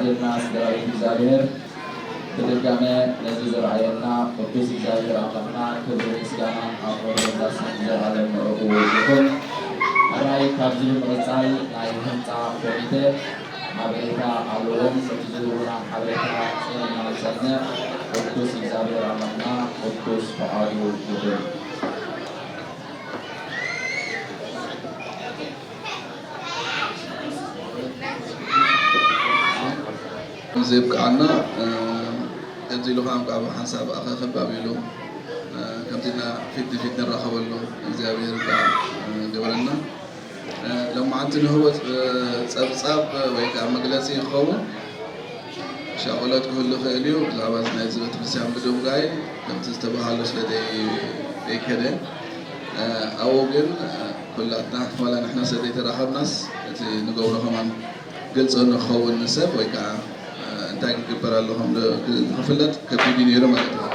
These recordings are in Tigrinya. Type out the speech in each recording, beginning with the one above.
ልና ስድራ ቤት እግዚኣብሔር ብድጋመ ነዚ ዘርኣየና ቅዱስ እግዚኣብሔር ኣምላኽና ክብሪ ምስጋናን ኣኽብሮትን ውዳሴን ንዘለኣለም ንዕኡ ይኹን። ሕራይ ካብዚ ብምቕጻል ናይ ህንጻ ኮሚቴ ሓበሬታ ኣለዎም። ነቲ ዝህቡና ሓበሬታ ጽንዕና ንሰምዕ። ቅዱስ እግዚኣብሔር ኣምላኽና ቅዱስ ፈቓዱ ይኹን። እዚ የብቅዓና። ከምዚ ኢሉ ከዓ ካብ ሓንሳብ ኣኸኸብ ኣቢሉ ከምዚና ፊት ንፊት ንራኸበሉ እግዚኣብሔር ከዓ ግበረና። ሎማዓንቲ ንህቦ ፀብፃብ ወይ ከዓ መግለፂ ይኸውን ሻቆሎት ክህሉ ይኽእል እዩ። ብዛዕባ እዚ ናይዚ ቤተክርስትያን ብድንጋይ ከምቲ ዝተባሃሎ ስለ ዘይከደ ኣብኡ ግን ኩላትና ዋላ ንሕና ስለ ዘይተራኸብናስ እቲ ንገብሮ ከማን ግልፂ ንኸውን ንሰብ ወይ ከዓ እንታይ ክግበር ኣሎ ከም ንክፍለጥ ከቢድ እዩ ነይሩ ማለት እዩ።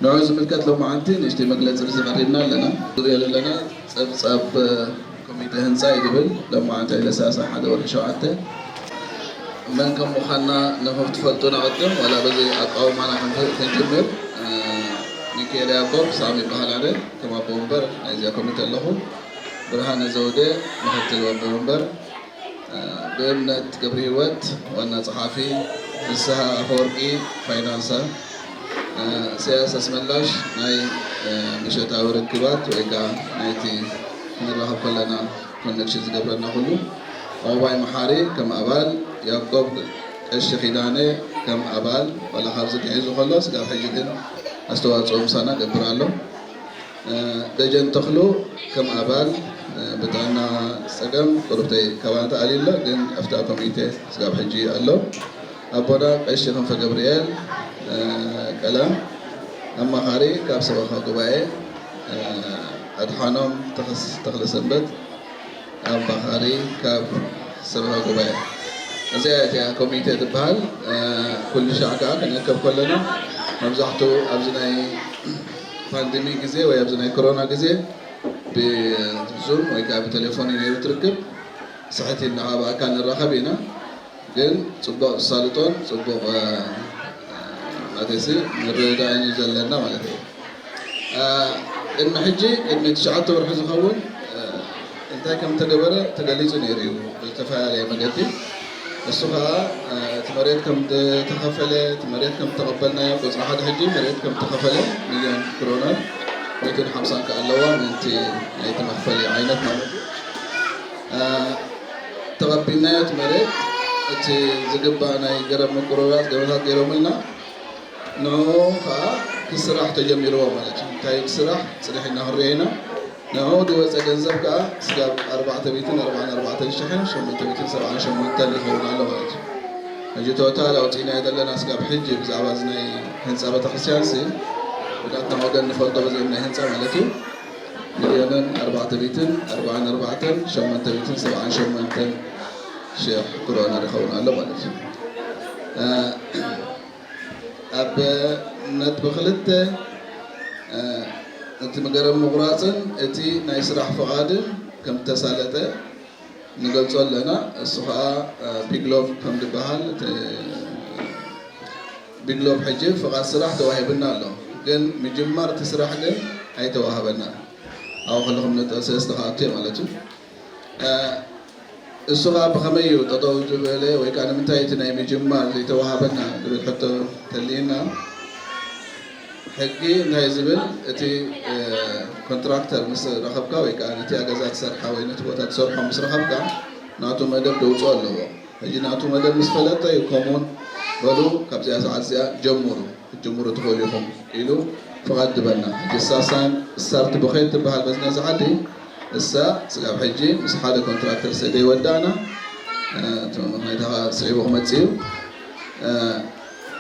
ንዑ ዝምልከት ሎማዓንቲ ንእሽተይ መግለፂ ብዚ ቀሪብና ኣለና። ንሪኦ ዘለና ፀብፃብ ኮሚቴ ህንፃ እዩ ዝብል ሎማዓንቲ ለሳሳ ሓደ ወርሒ ሸውዓተ መን ከም ምዃንና ንክትፈልጡ ነቐድም ዋላ በዚ ኣቃውማና ክንጀምር ሚካኤል ያዕቆብ ሳሚ ይበሃል ኣነ ከም ኣቦ ወንበር ናይዚኣ ኮሚቴ ኣለኹ። ብርሃነ ዘውደ ምክትል ኣቦ ወንበር ብእምነት ገብረሂወት ዋና ጸሓፊ፣ ፍስሃ ኣፈወርቂ ፋይናንሳ፣ ኢሳያስ ኣስመላሽ ናይ ምሸታዊ ርክባት ወይ ከዓ ናይቲ ክንራኸብ ከለና ኮኔክሽን ዝገብረና ኩሉ፣ ዑቑባይ መሓሪ ከም ኣባል፣ ያዕቆብ ቀሺ ኪዳነ ከም ኣባል ዋላ ካብዚ ክሕዙ ከሎ ስጋብ ሕጂ ግን ኣስተዋፅኦ ምሳና ገብር ኣሎ። ደጀን ተኽሉ ከም ኣባል ብጥዕና ፀገም ቁሩብተይ ካባና ተኣልዩ ኣሎ፣ ግን ኣብታ ኮሚቴ ስጋብ ሕጂ ኣሎ። ኣቦና ቀሺ ክንፈ ገብርኤል ቀለም ኣማኻሪ ካብ ሰበኻ ጉባኤ፣ ኣድሓኖም ተኽለሰንበት ኣማኻሪ ካብ ሰበኻ ጉባኤ። እዚኣ እቲኣ ኮሚቴ ትበሃል። ኩሉ ሻዕ ከዓ ክንእከብ ከለና መብዛሕትኡ ኣብዚ ናይ ፓንደሚክ ግዜ ወይ ኣብዚ ናይ ኮሮና ግዜ ብዙም ወይ ከዓ ብቴሌፎን እዩ ነይሩ ትርክብ። ስሕት ኢልና ከዓ ብኣካል ንራኸብ ኢና። ግን ፅቡቕ ዝሳልጦን ፅቡቕ ማለትሲ ምርድዳእን እዩ ዘለና ማለት እዩ። ቅድሚ ሕጂ ቅድሚ ትሽዓተ ወርሒ ዝኸውን እንታይ ከም ተገበረ ተገሊፁ ነይሩ እዩ ብዝተፈላለየ መገዲ። እሱ ከዓ እቲ መሬት ከም ዝተኸፈለ እቲ መሬት ከም ዝተቐበልናዮ ቁፅሪ ሓደ ሕጂ መሬት ከም ዝተኸፈለ ሚሊዮን ክሮነር ሚእትን ሓምሳን ከ ኣለዋ ምእንቲ ናይቲ መኽፈሊ ዓይነት ማለት እዩ። ተቐቢልናዮ እቲ መሬት እቲ ዝግባእ ናይ ገረብ ምቁርራፅ ገበታት ገይሮምልና ንኡ ከዓ ክስራሕ ተጀሚርዎ ማለት እዩ። እንታይ ስራሕ ፅንሕ እናክርዮ ኢና። ንኡ ዝወፀ ገንዘብ ከዓ ስጋብ ኣርባዕተ ሚእትን ኣርባዓን ኣርባዕተን ሽሕን ሸሞንተ ሚእትን ሰብዓን ሸሞንተን ይኸውን ኣሎ ማለት እዩ። ሕጂ ቶታል ኣውፂእናዮ ዘለና ስጋብ ሕጂ ብዛዕባ እዚ ናይ ህንፃ ቤተክርስትያን ሲ ብናትና ወገን ንፈልጦ በዚ ናይ ህንፃ ማለት እዩ ሚልዮንን ኣርባዕተ ሚእትን ኣርባዓን ኣርባዕተን ሸሞንተ ሚእትን ሰብዓን ሸሞንተን ሽሕ ክሮነር ይኸውን ኣሎ ማለት እዩ። ኣብ ነጥቢ ክልተ እቲ ገረብ ምቑራፅን እቲ ናይ ስራሕ ፍቓድን ከም ዝተሳለጠ ንገልፆ ኣለና። እሱ ከዓ ፒግሎቭ ከም ዝበሃል ፒግሎቭ ሕጂ ፍቓድ ስራሕ ተዋሂብና ኣሎ፣ ግን ምጅማር እቲ ስራሕ ግን ኣይተዋሃበና። ኣብኡ ከለኹም ነጥቢ ሰለስተ ክኣቱ ማለት እዩ። እሱ ከዓ ብኸመይ እዩ ጠጠው ዝበለ ወይ ከዓ ንምንታይ እቲ ናይ ምጅማር ዘይተዋሃበና ዝብል ሕቶ ተልዩና። ሕጊ እንታይ ዝብል እቲ ኮንትራክተር ምስ ረኸብካ ወይ ከዓ ነቲ ገዛ ትሰርሓ ወይ ነቲ ቦታ ትሰርሖ ምስ ረኸብካ ናቱ መደብ ደውፅኦ ኣለዎ። ሕጂ ናቱ መደብ ምስ ፈለጠ እዩ ኮሙን በሉ ካብዚኣ ሰዓት እዚኣ ጀምሩ ክትጅምሩ ትኽእሉ ኢኹም ኢሉ ፍቓድ ድበና። ሕጂ እሳ ሳን ስታርት ብኸይድ ትበሃል በዚ ነዚ ዓዲ እሳ ስጋብ ሕጂ ምስ ሓደ ኮንትራክተር ስለ ዘይወዳእና እቲ ምኽንያት ከዓ ስዒቡ ክመፅእ እዩ።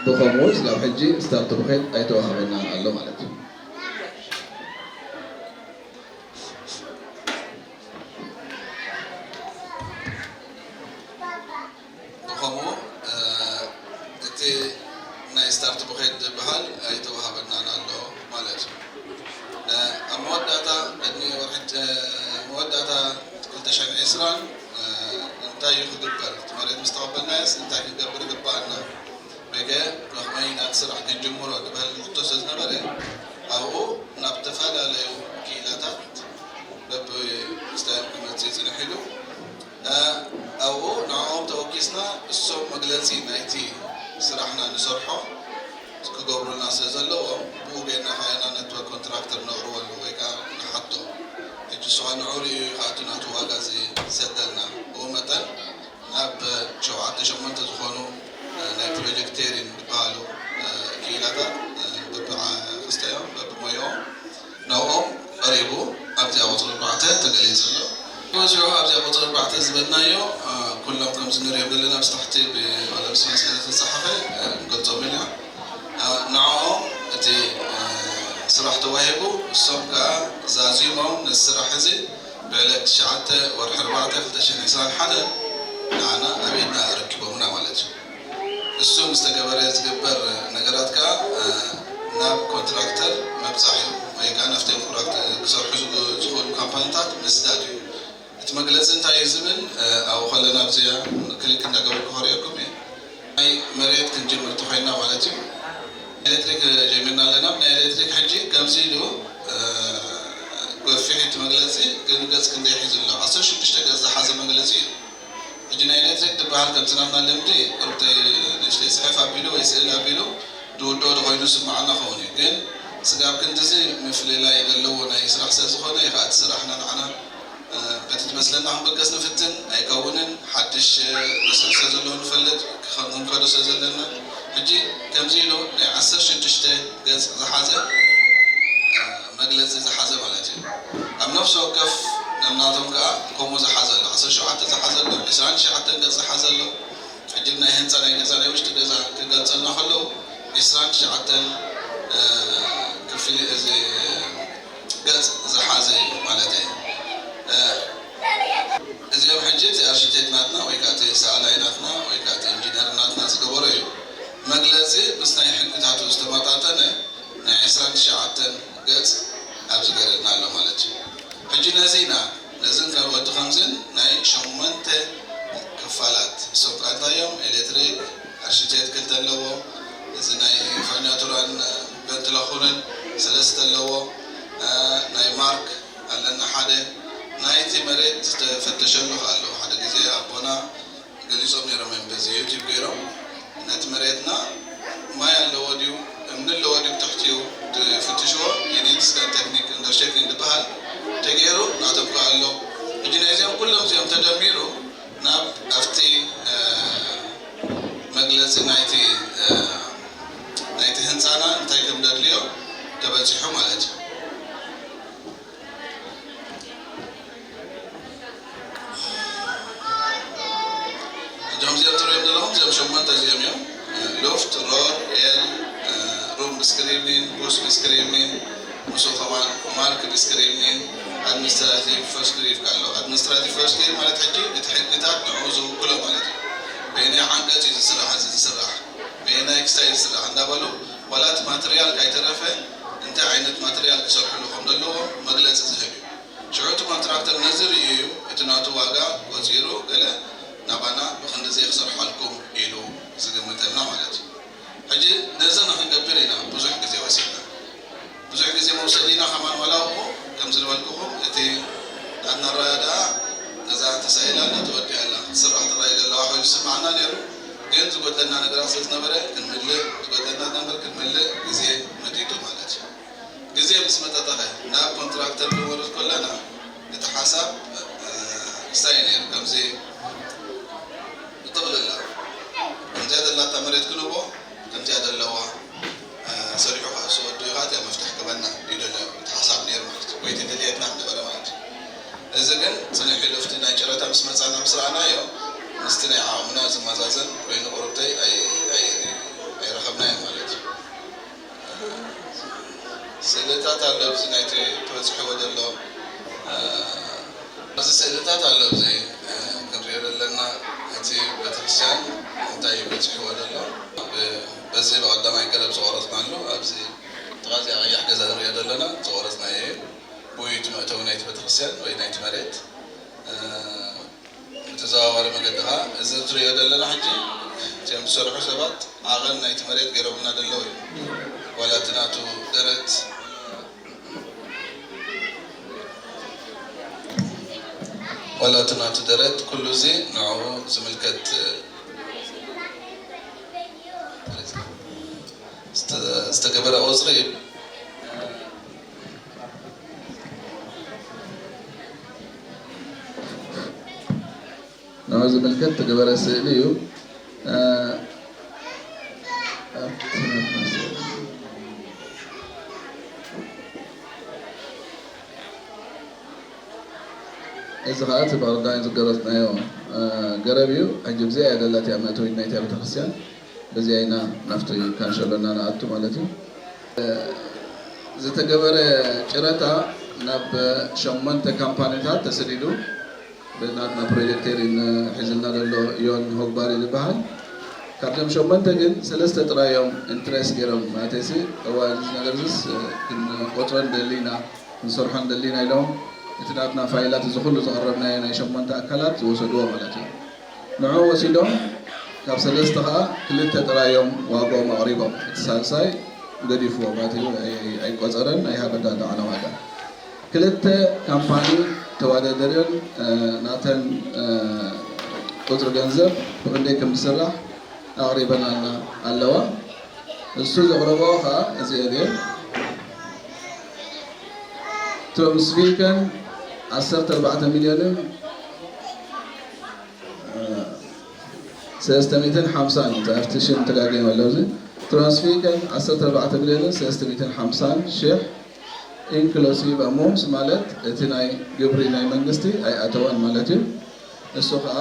ብኸምኡ ስጋብ ሕጂ ስታርት ብኸይድ ኣይተዋህበናን ኣሎ ማለት እዩ። ብኸምኡ እቲ ናይ ስታርት ብኸይድ ዝበሃል ኣይተዋሃበናን ኣሎ ማለት እዩ። ኣብ መወዳእታ ቅድሚ ወርሒ መወዳእታ ክልተ ሽሕን ዕስራን እንታይ እዩ ክግበር? እቲ መሬት ምስ ተቐበልናዮስ እንታይ ክንገብር ይግባእ? ኮንትራክተር ነቕርበሉ ወይ ከዓ ንሓቶ። ሕጂ እሱ ከዓ ንዑ ርእዩ እዩ ከዓ እቲ ናቱ ዋጋ ዝሰደልና። ብኡ መጠን ናብ ሸውዓተ ሸሞንተ ዝኾኑ ናይ ፕሮጀክቴሪን ዝበሃሉ ክኢላታት በብክስተዮም በብሞያኦም ናብኦም ቀሪቡ ኣብዚኣ ቁፅሪ ኣርባዕተ ተገሊፁ ኣሎ። በዚሑ ኣብዚኣ ቁፅሪ ኣርባዕተ ዝበልናዮ ኩሎም ከምዚ ንሪኦም ዘለና ኣብዚ ታሕቲ ብቀለም ስማስለ ዝተፃሓፈ ንገልፆም ኢና። ንዕኦም እቲ ስራሕ ተዋሂቡ እሶም ከዓ ዛዚሞም ነዚ ስራሕ እዚ ብዕለት ትሽዓተ ወርሒ ኣርባዕተ ክልተ ሽሕን ዕስራን ሓደን ንዓና ኣብ ኢድና ኣረኪቦምና ማለት እዩ። እሱ ምስ ተገበረ ዝግበር ነገራት ከዓ ናብ ኮንትራክተር ምብፃሕ እዩ ወይ ከዓ ናብቶም ኮንትራክተር ክሰርሑ ዝኽእሉ ካምፓኒታት ምስዳድ እዩ። እቲ መግለፂ እንታይ እዩ ዝብል ኣብኡ ከለና ኣብዚኣ ክሊክ እንዳገበርኩ ከርእየኩም እየ። ናይ መሬት ክንጅምር ተኮይና ማለት እዩ። ኤሌክትሪክ ጀሚርና ኣለና። ናይ ኤሌክትሪክ ሕጂ ከምዚ ኢሉ ገፊሕ እቲ መግለፂ ግን ገፅ ክንደይ ሒዙ ኣሎ? ዓሰርተ ሽዱሽተ ገፅ ዝሓዘ መግለፂ እዩ። ሕጂ ናይ ኤሌክትሪክ ዝበሃል ከምቲ ናትና ልምዲ ቁርብተይ ንእሽተይ ፅሕፍ ኣቢሉ ወይ ስእሊ ኣቢሉ ድውድኦ ዶ ኮይኑ ዝስምዓና ክኸውን እዩ። ግን ስጋብ ክንድዚ ምፍልላይ ዘለዎ ናይ ስራሕ ስለ ዝኾነ እዩ ከዓ እቲ ስራሕና ንዓና በቲ ትመስለና ክንበገስ ንፍትን ኣይከውንን። ሓድሽ መስርሕ ስለ ዘለዎ ንፈልጥ ክንከዶ ስለ ዘለና ሕጂ ከምዚ ኢሉ ናይ ዓሰርተ ሽዱሽተ ገፅ ዝሓዘ መግለፂ ዝሓዘ ማለት እዩ። ኣብ ነፍሲ ወከፍ ነምናቶም ከዓ ከምኡ ዝሓዘ ኣሎ፣ ዓሰርተ ሸውዓተ ዝሓዘ ኣሎ፣ ዕስራን ትሽዓተን ገፅ ዝሓዘ ኣሎ። ሕጂ ናይ ህንፃ ናይ ገዛ ናይ ውሽጢ ገዛ ክገልፀልና ከለዉ ዕስራን ትሽዓተን ክፍሊ እዚ ገፅ ዝሓዘ እዩ ማለት እዩ። እዚኦም ሕጂ እቲ ኣርሽቴክት ናትና ወይ ከዓ እቲ ሰኣላይ ናትና ወይ ከዓ እቲ ኢንጂነር ናትና ዝገበሮ እዩ። መግለፂ ምስ ናይ ሕግታቱ ዝተመጣጠነ ናይ ዕስራን ትሽዓተን ገፅ ኣብዚ ገይረልና ኣሎ ማለት እዩ። ሕጂ ነዚ ኢና ነዝን ካብ ወዲ ከምዝን ናይ ሸሞንተ ክፋላት እሶም ከዓ እንታይ እዮም? ኤሌክትሪክ፣ ኣርሽቴክት ክልተ ኣለዎ። እዚ ናይ ፈርኒቱራን ቨንትላኹንን ሰለስተ ኣለዎ። ናይ ማርክ ኣለና ሓደ። ናይቲ መሬት ዝተፈተሸሉ ከዓ ኣለዎ። ሓደ ግዜ ኣቦና ገሊጾም ነይሮም እዮም በዚ ዩቲዩብ ገይሮም። ነቲ መሬትና ማይ ኣለዎ ድዩ እምኒ ኣለዎ ድዩ ብትሕቲኡ ትፍትሽዎ። ዩኒት ስካን ቴክኒክ እንደርሸክን ዝበሃል ተገይሩ ናቶም ከዓ ኣሎ። ሕጂ ናይዚኦም ኩሎም እዚኦም ተደሚሩ ናብ ኣብቲ መግለፂ ናይቲ ናይቲ ህንፃና እንታይ ከም ደድልዮ ተበፂሑ ማለት እዩ። እዞም እዚኦም ትሪኦም ዘለኹም እዚኦም ሸሞንተ እዚኦም እዮም። ሉፍት፣ ሮር፣ ኤል፣ ሩም ብስክሪብኒን፣ ቡስ ብስክሪብኒን፣ ምስኡ ከማን ማርክ ብስክሪብኒን፣ ኣድሚኒስትራቲቭ ፈርስክሪቭ ኣሎ። ኣድሚኒስትራቲቭ ፈርስክሪቭ ማለት ሕጂ እቲ ሕግታት ንዕኡ ዝውክሎ ማለት እዩ። በየናይ ዓንቀፅ እዩ ዝስራሕ እዚ ዝስራሕ፣ በየናይ ክስታይ ዝስራሕ እንዳበሉ ዋላ እቲ ማትርያል ካይተረፈ እንታይ ዓይነት ማትርያል ክሰርሕሉ ከም ዘለዎ መግለፂ ዝህብ እዩ። ሽዑ እቲ ኮንትራክተር ነዚ ርእዩ እዩ እቲ ናቱ ዋጋ ቆፂሩ ገለ ናባና ብክንድዚ ክሰርሓልኩም ኢሉ ዝግምተልና ማለት እዩ። ሕጂ ነዚ ንክንገብር ኢና ብዙሕ ግዜ ወሲድና። ብዙሕ ግዜ መውሰዲና ከማን ዋላ እኮ ከምዚ ዝበልኩኹም እቲ ናትና ኣረኣእያ ደኣ ነዛ ተሳኢላ ኣላ ተወዲኣ ኣላ ትስራሕ ጥራይ ዘለዋ ኮይኑ ዝስምዓና ነይሩ። ግን ዝጎድለና ነገራት ስለ ዝነበረ ክንምልእ ዝጎድለና ነገር ክንምልእ ግዜ መጢጡ ማለት እዩ። ግዜ ምስ መጠጠኸ ናብ ኮንትራክተር ክንወርድ ከለና እቲ ሓሳብ ክስታይ ነይሩ። ከምዚ ብጥቕልላ ከምዚኣ ዘላታ መሬት ክንቦ ከምዚኣ ዘለዋ ሰሪሑ ከዓ እሱ ወዱ ኢኻ እቲኣ መፍትሕ ክበና እዩ ደሎ እቲ ሓሳብ ነይሩ ማለት እዩ። ወይ እቲ ድልየትና ነበረ ማለት እዩ። እዚ ግን ፅንሕ ኢሉ ኣብቲ ናይ ጨረታ ምስ መፃና ምስ ረኣናዮ ምስቲ ናይ ዓቕምና ዝመዛዘን ኮይኑ ቁርብተይ ኣይረኸብናዮ ማለት እዩ። ስእልታት ኣሎ ኣብዚ ናይቲ ተበፂሕዎ ዘሎ ኣብዚ ስእልታት ኣሎ ኣብዚ ክንሪኦ ዘለና እቲ ቤተክርስትያን እንታይ በፂሕዎ ዘሎ በዚ ብቐዳማይ ገረብ ዝቆረፅናሉ ኣብዚ ጥቓ እዚኣ ቀያሕ ገዛ ንሪኦ ዘለና ዝቆረፅናዮ እዩ። ብኡ እቲ መእተዊ ናይቲ ቤተክርስትያን ወይ ናይቲ መሬት ብተዘዋዋሪ መገዲ ከዓ እዚ ትሪኦ ዘለና ሕጂ እቲኦም ዝሰርሑ ሰባት ዓቐን ናይቲ መሬት ገይሮምና ዘለዉ እዩ። ዋላ እቲ ናቱ ደረት ዋላ እቲ ናቱ ደረት ኩሉ እዚ ንዕኡ ዝምልከት ዝተገበረ ቁፅሪ እዩ። ዝምልከት ተገበረ ስእሊ እዩ። እዚ ኸዓ እቲ ብኣርዳይን ዝገረጽናዮ ገረብ እዩ። ሕጂ ብዚኣ እያ ደላትያ መእተዊት ናይታ ቤተክርስትያን። በዚኣ ኢና ናብቲ ካንሸሎና ንኣቱ ማለት እዩ። ዝተገበረ ጨረታ ናብ ሸሞንተ ካምፓኒታት ተሰዲዱ። ብናትና ፕሮጀክት ሒዝልና ዘሎ ዮን ሆግባሪ ዝበሃል። ካብዞም ሸሞንተ ግን ሰለስተ ጥራዮም ኢንትረስት ገይሮም። ማለተይሲ እዋ እዚ ነገር ዚስ ክንቆፅሮ ንደሊ ኢና፣ ክንሰርሖ ንደሊ ኢና ኢሎም። እቲ ናትና ፋይላት እዚ ኩሉ ዘቕረብናዮ ናይ ሸሞንተ ኣካላት ዝወሰድዎ ማለት እዩ። ንዑ ወሲዶም ካብ ሰለስተ ከዓ ክልተ ጥራዮም ዋጋኦም ኣቕሪቦም። እቲ ሳልሳይ ገዲፍዎ ማለት እዩ። ኣይቆፀረን ኣይሃበዳ ዳዕና ዋጋ። ክልተ ካምፓኒ ተወዳደርዮን ናተን ቁፅሪ ገንዘብ ብክንደይ ከም ዝስራሕ ኣቕሪበናልና ኣለዋ። እሱ ዘቕረቦ ከዓ እዚአን እየን። ትሮምስቪከን ዓሰርተ ኣርባዕተ ሚልዮንን ሰለስተ ሚእትን ሓምሳን እዩ። ኣብቲ ሽም ተጋግዮም ኣለዉ። እዚ ትሮምስቪከን ዓሰርተ ኣርባዕተ ሚልዮንን ሰለስተ ሚእትን ሓምሳን ሽሕ ኢንክሉሲቭ ኣሞምስ ማለት እቲ ናይ ግብሪ ናይ መንግስቲ ኣይኣተወን ማለት እዩ። እሱ ከዓ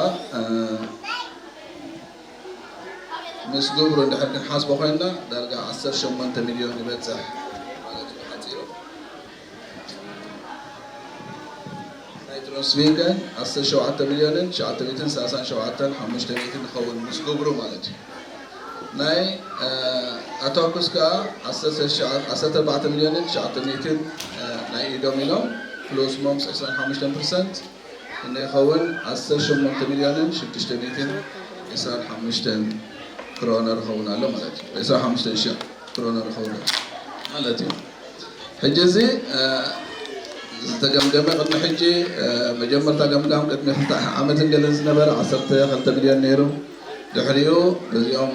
ምስ ግብሩ እንድሕር ክንሓስቦ ኮይንና ዳርጋ ዓሰርተ ሸሞንተ ሚልዮን ይበፅሕ ማለት እዩ ብሓፂሩ። ናይ ትሮምስቪከን ዓሰርተ ሸውዓተ ሚልዮንን ትሽዓተ ሚእትን ሰላሳን ሸውዓተን ሓሙሽተ ሚእትን ይኸውን ምስ ግብሩ ማለት እዩ። ናይ ኣቶክስ ከዓ ዓሰርተ ኣርባዕተ ሚልዮንን ትሽዓተ ሚእትን ናይ ኢዶም ኢሎም ፕሉስ ሞምስ ዕስራን ሓሙሽተን ፐርሰንት እንደ ይኸውን ዓሰርተ ሸሞንተ ሚልዮንን ሽዱሽተ ሚእትን ዕስራን ሓሙሽተን ክሮነር ይኸውን ኣሎ ማለት እዩ። ዕስራን ሓሙሽተን ሽሕ ክሮነር ይኸውን ኣሎ ማለት እዩ። ሕጂ እዚ ዝተገምገመ ቅድሚ ሕጂ መጀመርታ ገምጋም ቅድሚ ክልተ ዓመትን ገለን ዝነበረ ዓሰርተ ክልተ ሚልዮን ነይሩ። ድሕሪኡ እዚኦም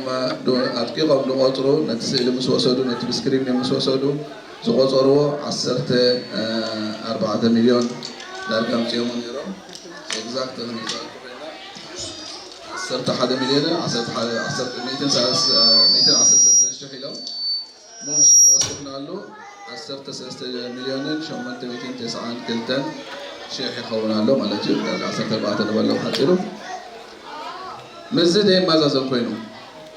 ኣድቂቖም ዝቆፅሩ ነቲ ስእሊ ምስ ወሰዱ ነቲ ብስክሪን ምስ ወሰዱ ዝቆፀርዎ ዓሰርተ ኣርባዕተ ሚልዮን ዳርጋ ኣምፅኦሞ ነይሮም። ኤግዛክት ዓሰርተ ሓደ ሚልዮን ዓሰርተ ሓደ ሚእትን ዓሰርተ ሰለስተ ሽሕ ኢሎም ሞምስ ተወሲኽናሉ ዓሰርተ ሰለስተ ሚልዮንን ሸሞንተ ሚእትን ተስዓን ክልተን ሽሕ ይኸውን ኣሎ ማለት እዩ። ዳርጋ ዓሰርተ ኣርባዕተ ንበሎ ሓፂሩ ምስዚ ደይመዛዘን ኮይኑ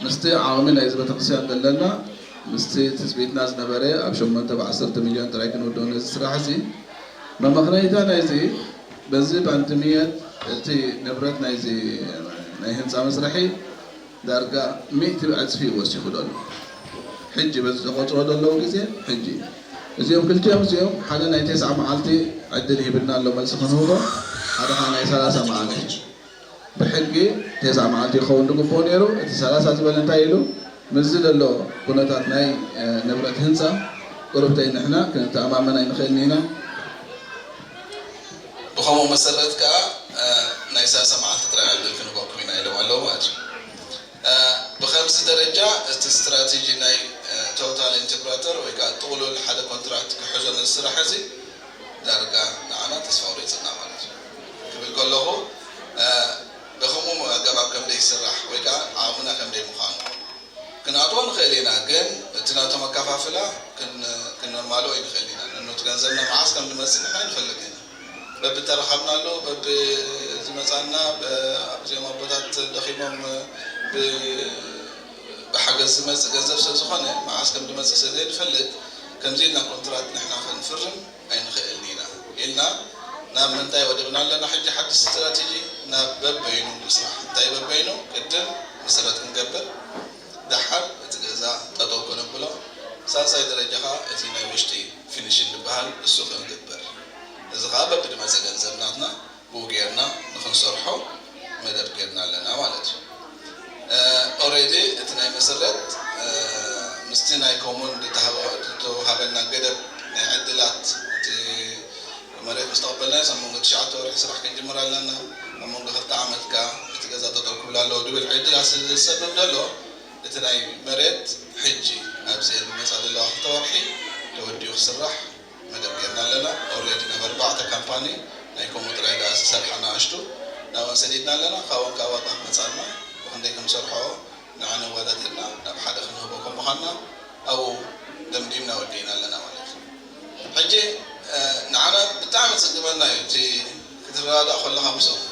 ምስቲ ዓቕሚ ናይዚ ቤተክርስትያን ዘለና ምስቲ ትፅቢትና ዝነበረ ኣብ ሸሞንተ ብዓሰርተ ሚልዮን ጥራይ ክንውድኦ ነዚ ስራሕ እዚ መመኽነይታ ናይዚ በዚ ባንድምየት እቲ ንብረት ናይዚ ናይ ህንፃ መስርሒ ዳርጋ ሚእቲ ዕፅፊ ወሲኹ ደሎ ሕጂ በዚ ተቆፅሮ ደለዉ ግዜ ሕጂ እዚኦም ክልቲኦም እዚኦም ሓደ ናይ ተስዓ መዓልቲ ዕድል ሂብና ኣሎ መልሲ ክንህቦ ሓደ ከዓ ናይ ሰላሳ መዓልቲ ብሕጊ ተስዓ መዓልቲ ይኸውን ዝግብኦ ነይሩ። እቲ ሰላሳ ዝበለ እንታይ ኢሉ ምስዚ ዘሎ ኩነታት ናይ ንብረት ህንፃ ቁርብተይ ንሕና ክንተኣማመን ኣይንኽእልን ኢና። ብኸምኡ መሰረት ከዓ ናይ ሰላሳ መዓልቲ ጥራይ ዕድል ክንህበኩም ኢና ኢሎም ኣለዉ ማለት እዩ። ብኸምዚ ደረጃ እቲ ስትራቴጂ ናይ ቶታል ኢንተግራተር ወይ ከዓ ጥቕሉል ሓደ ኮንትራክት ክሕዞ ነዚ ስራሕ እዚ ዳርጋ ንዓና ተስፋ ቁሪፅና ማለት እዩ ክብል ከለኹ ብኸምኡ ኣገባብ ከም ደይስራሕ ወይ ከዓ ዓቕምና ከም ደይምዃኑ ክንኣትዎ ንኽእል ኢና፣ ግን እቲ ናቶም ኣከፋፍላ ክነማልኦ ይንኽእል ኢና። ነኖት ገንዘብና መዓስ ከም ዝመፅእ ንሕና ንፈልግ ኢና። በብተረኻብናሉ በብዝመፃና ኣብዚኦም ኣቦታት ደኺሞም ብሓገዝ ዝመፅእ ገንዘብ ስለ ዝኾነ መዓስ ከም ዝመፅእ ስለ ዘይንፈልግ ከምዚ ኢልና ኮንትራት ንሕና ክንፍርም ኣይንኽእልን ኢና ኢልና ናብ ምንታይ ወዲቕና ኣለና? ሕጂ ሓድሽ ስትራቴጂ ናብ በበይኑ ምስራሕ። እንታይ በበይኑ? ቅድም መሰረት ክንገብር፣ ደሓር እቲ ገዛ ጠጠው ከነብሎ፣ ሳልሳይ ደረጃ ኸዓ እቲ ናይ ውሽጢ ፊኒሽን ዝበሃል እሱ ክንግበር። እዚ ኸዓ በብድመፀ ገንዘብ ናትና ብኡ ጌርና ንኽንሰርሖ መደብ ጌርና ኣለና ማለት እዩ። ኦሬዲ እቲ ናይ መሰረት ምስቲ ናይ ኮሙን ዝተሃበ- ዝተውሃበና ገደብ ናይ ዕድላት እቲ መሬት ምስ ተቐበልና ኣብ መንጎ ትሽዓተ ወርሒ ስራሕ ክንጅምር ኣለና፣ ኣብ መንጎ ክልተ ዓመት ከኣ እቲ ገዛ ጠጠው ክብል ኣለዎ ዝብል ዕድላት ስለ ዝሰብብ ዘሎ እቲ ናይ መሬት ሕጂ ኣብዚ ዝመጻ ዘለዋ ክልተ ወርሒ ተወዲኡ ክስራሕ መደብ ጌርና ኣለና። ኦልሬዲ ናብ ኣርባዕተ ካምፓኒ ናይ ከምኡ ጥራይ ደኣ ዝሰርሓ ንኣሽቱ ናባን ሰዲድና ኣለና። ካብኦም ከዓ ዋጋ ክመፃልና፣ ብክንደይ ክንሰርሖ ንዓ ነወዳድርና ናብ ሓደ ክንህቦ ከም ምዃንና ኣብኡ ደምዲምና ወዲእና ኣለና ማለት እዩ። ሕጂ ንዓና ብጣዕሚ ፅግመና እዩ እቲ ክትረዳዳእ ከለካ ምስኦም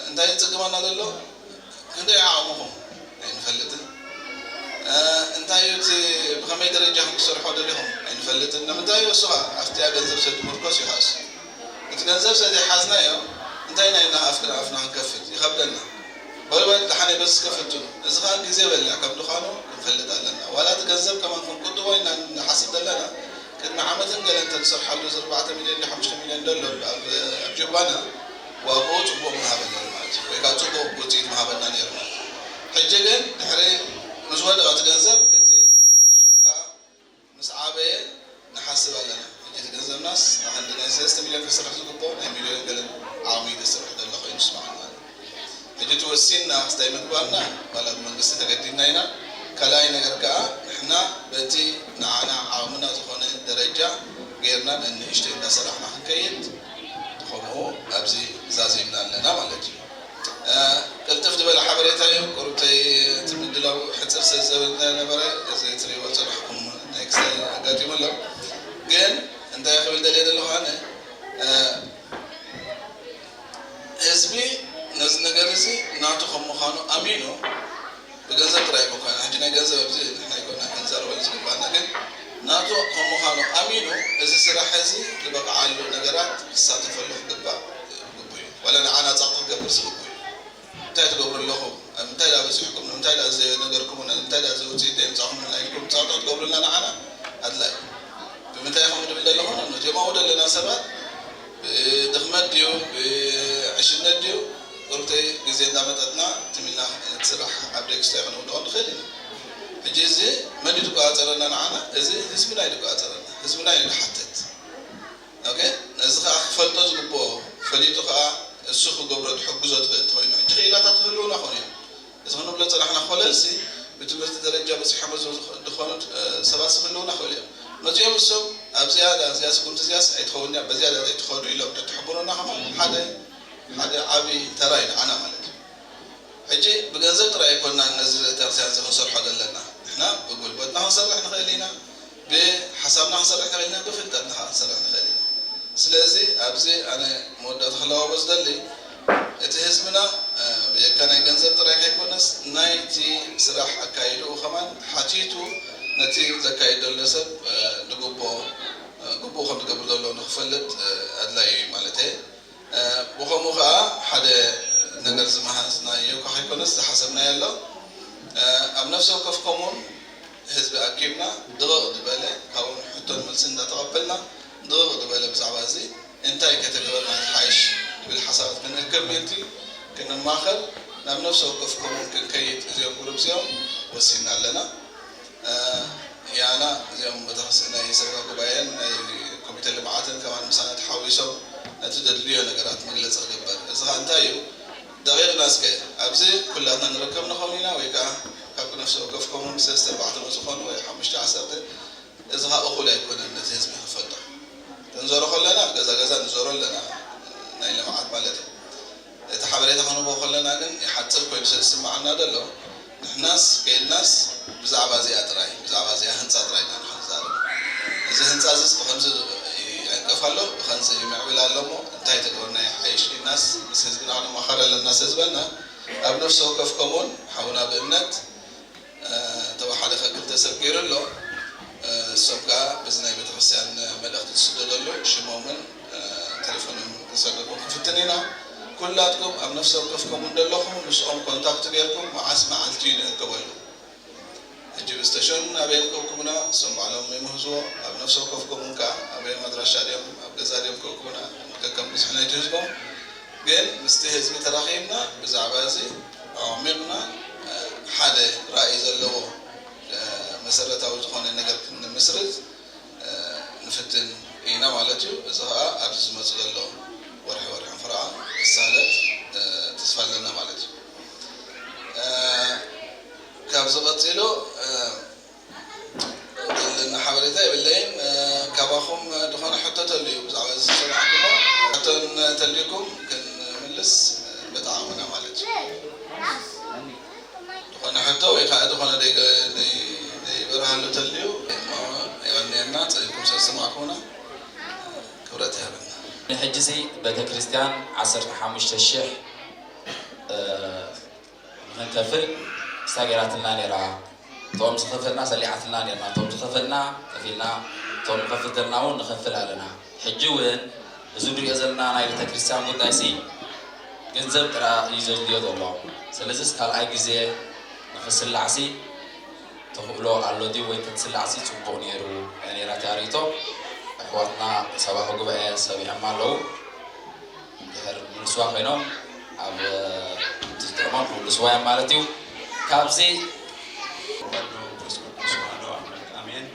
እንታይ ዝፅግመና ዘሎ፣ ክንደይ ዓቕምኹም ኣይንፈልጥን። እንታይ እዩ እቲ ብኸመይ ደረጃኹም ክትሰርሖ ደሊኹም ኣይንፈልጥን። ንምንታይ እዩ እሱ ኸዓ ኣብቲኣ ገንዘብ ስለ ዝምርኮስ እዩ። ኻስ እቲ ገንዘብ ስለ ዘይሓዝናዮ እንታይ ናይ ኢና ኣፍና ኣፍና ክንከፍት ይኸብደና። በልበል ደሓነ በዚ እስከ ፍትኑ። እዚ ኸዓ ግዜ በሊዕ ከም ድዃኑ ክንፈልጥ ኣለና። ዋላ እቲ ገንዘብ ከማን ክንቁጥቦ ኢና ንሓስብ ዘለና። ቅድሚ ዓመትን ገለ እንተ ንሰርሓሉ እዚ ኣርባዕተ ሚልዮን ዶ ሓሙሽተ ሚልዮን ዶ ኣሎ ኣብ ጀባና ዋግኡ ጽቡቕ ምሃበ ነይሩ ማለት እዩ። ወይ ከዓ ጽቡቕ ውጽኢት ምሃበና ነይሩ ማለት እዩ። ሕጂ ግን ድሕሪ ምስ ወደቐ እቲ ገንዘብ እቲ ሹካ ምስ ዓበየ ንሓስብ ኣለና። ሕጂ እቲ ገንዘብናስ ንክንዲ ናይ ሰለስተ ሚልዮን ክስራሕ ዝግብኦ ናይ ሚልዮን ገለን ዓቕሚ እዩ ዘስርሕ ዘሎ ኮይኑ ይስምዓኒ ማለት እዩ። ሕጂ እቲ ወሲንና ክስታይ ምግባርና ዋላ ብመንግስቲ ተገዲድና ኢና። ካልኣይ ነገር ከዓ ንሕና በቲ ንዓና ዓቕምና ዝኾነ ደረጃ ጌርና ነንእሽተይ እንዳሰራሕና ክንከይድ ከምኡ ኣብዚ ዛዚምና ኣለና ማለት እዩ። ቅልጥፍ ዝበለ ሓበሬታ እዩ። ቁሩብተይ እቲ ምድላው ሕፅር ስለ ዝነበረ እዚ ትሪእዎ ዝፀናሕኩም ናይ ክስታይ ኣጋጢሙ ኣሎ። ግን እንታይ ክብል ደልየ ዘለኹ ኣነ ህዝቢ ነዚ ነገር እዚ ናቱ ከም ምዃኑ ኣሚኑ ብገንዘብ ጥራይ ኣይኮነን። ሕጂ ናይ ገንዘብ ኣብዚ ንሕና ኣይኮና ክንዛረበሉ ዝግባና፣ ግን ናቱ ከም ምዃኑ ኣሚኑ እዚ ስራሕ እዚ ዝበቕዓሉ ነገራት ክሳተፈሉ ክግባእ ግቡእ እዩ። ዋላ ንዓና ጸቕጢ ክገብር ዝግቡእ እዩ። እንታይ ትገብሩ ኣለኹም? ኣብ ምንታይ ዳ በጺሕኩም? ንምንታይ ዳ ዘይነገርኩምና? ንምንታይ ዳ እዚ ውጽኢት ዘየምጻእኩምልና? ኢልኩም ጸቕጢ ክትገብሩልና ንዓና ኣድላይ። ብምንታይ ኢኹም ድብል ዘለኹም? ነዚኦም ኣብኡ ዘለና ሰባት ብድኽመት ድዩ ብዕሽነት ድዩ ቁርብተይ ግዜ እንዳመጠጥና ትም ኢልና እቲ ስራሕ ኣብ ደክስታይ ክንውድቖ ንኽእል ኢና። ሕጂ እዚ መን እዩ ዝቆጻጸረና ንዓና? እዚ ህዝብና እዩ ዝቆጻጸረና። ህዝብና እዩ ዝሓትት። ኦኬ፣ ነዚ ከዓ ክፈልጦ ዝግብኦ ፈሊጡ ከዓ እሱ ክገብሮ ትሕግዞ ትኽእል እንተኾይኑ፣ ሕጂ ክኢላታት ክህልውና ኾኑ እዮም። እዚ ክንብሎ ዝጸናሕና ኮለልሲ ብትምህርቲ ደረጃ በጺሖም ዝኸ- ዝኾኑ እ፣ ሰባት ክህልውና ክኽእሉ እዮም። መጺኦም እሶም ኣብዚኣ እዚኣ ስጉምቲ እዚኣስ ኣይትኸውን እያ፣ በዚኣ እዚኣ ኣይትኸዱ ኢሎም ተትሕብሩና ከማን ሓደ ሓደ ዓቢ ተራ እዩ ንዓና ማለት እዩ። ሕጂ ብገንዘብ ጥራይ ኣይኮንና ነዚ ቤተክርስትያን እዚ ክንሰርሖ ዘለና። ንሕና ብጉልበትና ክንሰርሕ ንኽእል ኢና፣ ብሓሳብና ክንሰርሕ ንኽእል ኢና፣ ብፍልጠትና ከዓ ክንሰርሕ ንኽእል ኢና። ስለዚ ኣብዚ ኣነ መወዳእታ ክለዋወጥ ዝደሊ እቲ ህዝብና እ፣ ብጀካ ናይ ገንዘብ ጥራይ ከይኮነስ ናይቲ ስራሕ ኣካይድኡ ከማን ሓቲቱ ነቲ ዘካይድ ዘሎ ሰብ እ፣ ዝግብኦ እ፣ ግብኡ ከም ዝገብር ዘሎ ንክፈልጥ እ፣ ኣድላዩ እዩ ማለት እየ። እ፣ ብኸምኡ ከዓ ሓደ ነገር ዝመሃዝናዮ እኳ ከይኮነስ ዝሓሰብናዮ ኣሎ። እ፣ ኣብ ነፍሲ ወከፍኩም እውን ህዝቢ ኣኪብና ድቕቕ ዝበለ ካብኡ ሕቶን መልስን እንዳተቐበልና ድቕቕ ዝበለ ብዛዕባ እዚ እንታይ ከተገበርና ትሓይሽ ዝብል ሓሳባት ክንእክብ ምእንቲ ክንማኸር ናብ ነፍሲ ወከፍኩም እውን ክንከይድ እዚኦም ግሩፕ እዚኦም ወሲንና ኣለና። እ፣ ያና እዚኦም በተኸስ ናይ ሰበካ ጉባኤን ናይ ኮሚቴ ልምዓትን ከማን ምሳና ተሓዊሶም ነቲ ዘድልዮ ነገራት መግለፂ ክግበር። እዚ ከዓ እንታይ እዩ? ደቂቕና እስከ ኣብዚ ኩላትና ንርከብ ንኸውን ኢና ወይ ከዓ ካብ ነፍሲ ወከፍኩም እውን ሰለስተ ኣርባዕተ ዝኾኑ ወይ ሓሙሽተ ዓሰርተ፣ እዚ ከዓ እኹል ኣይኮነን ነቲ ህዝቢ ክፈልጦ። ክንዞሮ ከለና ገዛ ገዛ ንዞሮ ኣለና ናይ ልምዓት ማለት እዩ። እቲ ሓበሬታ ክንህቦ ከለና ግን ይሓፅር ኮይኑ ስለ ዝስምዓና ዘሎ ንሕናስ ከይድናስ ብዛዕባ እዚኣ ጥራይ ብዛዕባ እዚኣ ህንፃ ጥራይ ኢና ንክንዛረብ። እዚ ህንፃ እዚስ ብከምዚ ይዕንቀፍ ኣሎ ብከምዚ ይምዕብል ኣሎ እሞ እንታይ ተግበርና ይሓይሽ ኢልናስ ምስ ህዝብና ክንመኻር ኣለና ስለ ዝበልና ኣብ ነፍሲ ወከፍ ከምኡውን ሓውና ብእምነት ተወሓደ ከክልተ ሰብ ገይሩ ኣሎ። እሶም ከዓ በዚ ናይ ቤተክርስትያን መልእኽቲ ትስደደሉ ሽሞምን ቴሌፎኖምን ክሰደኩም ክፍትን ኢና። ኩላትኩም ኣብ ነፍሲ ወከፍኩም እንደለኹም ምስኦም ኮንታክት ገይርኩም መዓስ መዓልቲ እዩ ንእከበሉ። ሕጂ ብስተሽን ኣበዮም ክእክቡና እሶም ባዕሎም ይምህዝዎ። ኣብ ነፍሲ ወከፍኩም እውን ከዓ ኣበዮም ኣድራሻ ድዮም ኣብ ገዛ ድዮም ክእክቡና ከከም ብዝሒ ናይቲ ህዝቦም ግን ምስቲ ህዝቢ ተራኺብና ብዛዕባ እዚ ኣዕሚቕና ሓደ ራእይ ዘለዎ መሰረታዊ ዝኾነ ነገር ክንምስርት ንፍትን ኢና ማለት እዩ። እዚ ከዓ ኣብዚ ዝመፅ ዘሎ ወርሒ ወርሒ ፍርዓ ክሳለጥ ተስፋ ኣለና ማለት እዩ። ካብዚ ቀፂሉ ዘለና ሓበሬታ የብለይን። ካባኹም ዝኾነ ሕቶ ተልዩ ብዛዕባ እዚ ዝሰማዕኩሞ ሕቶን ተልዩኩም ክንምልስ ዘይበርሃሉ ተልዩ እሞ የቐንየልና፣ ጸሪፍኩም ስለ ዝሰማዕኩምና ክብረት ይሃበልና። ንሕጂ ሲ ቤተ ክርስቲያን ዓሰርተ ሓሙሽተ ሽሕ ንኽንከፍል ስታ ገይራትልና ነይራ። እቶም ዝኸፈልና ሰሊዓትልና ነርና። እቶም ዝኸፈልና ከፊልና፣ እቶም ንኸፍል ዘለና እውን ንኸፍል ኣለና። ሕጂ እውን እዚ ንሪኦ ዘለና ናይ ቤተ ክርስቲያን ጉዳይ ሲ ገንዘብ ጥራ እዩ ዘድልዮ ዘሎ። ስለዚስ ካልኣይ ግዜ ንኽስላዕ ሲ ተኽእሎ ኣሎ ድዩ ወይ ተትስላዕ ሲ ጽቡቕ ነይሩ ነይራ እታ ርእይቶ። ኣሕዋትና ሰባኺ ጉባኤ ሰሚዖማ ኣለዉ። ድሕር ምልስዋ ኮይኖም ኣብ ዝጥዕሞም ክምልስዋ እዮም ማለት እዩ። ካብዚ ወዶ ክርስቶስ ዋህዶ ኣምላክ ኣሜን።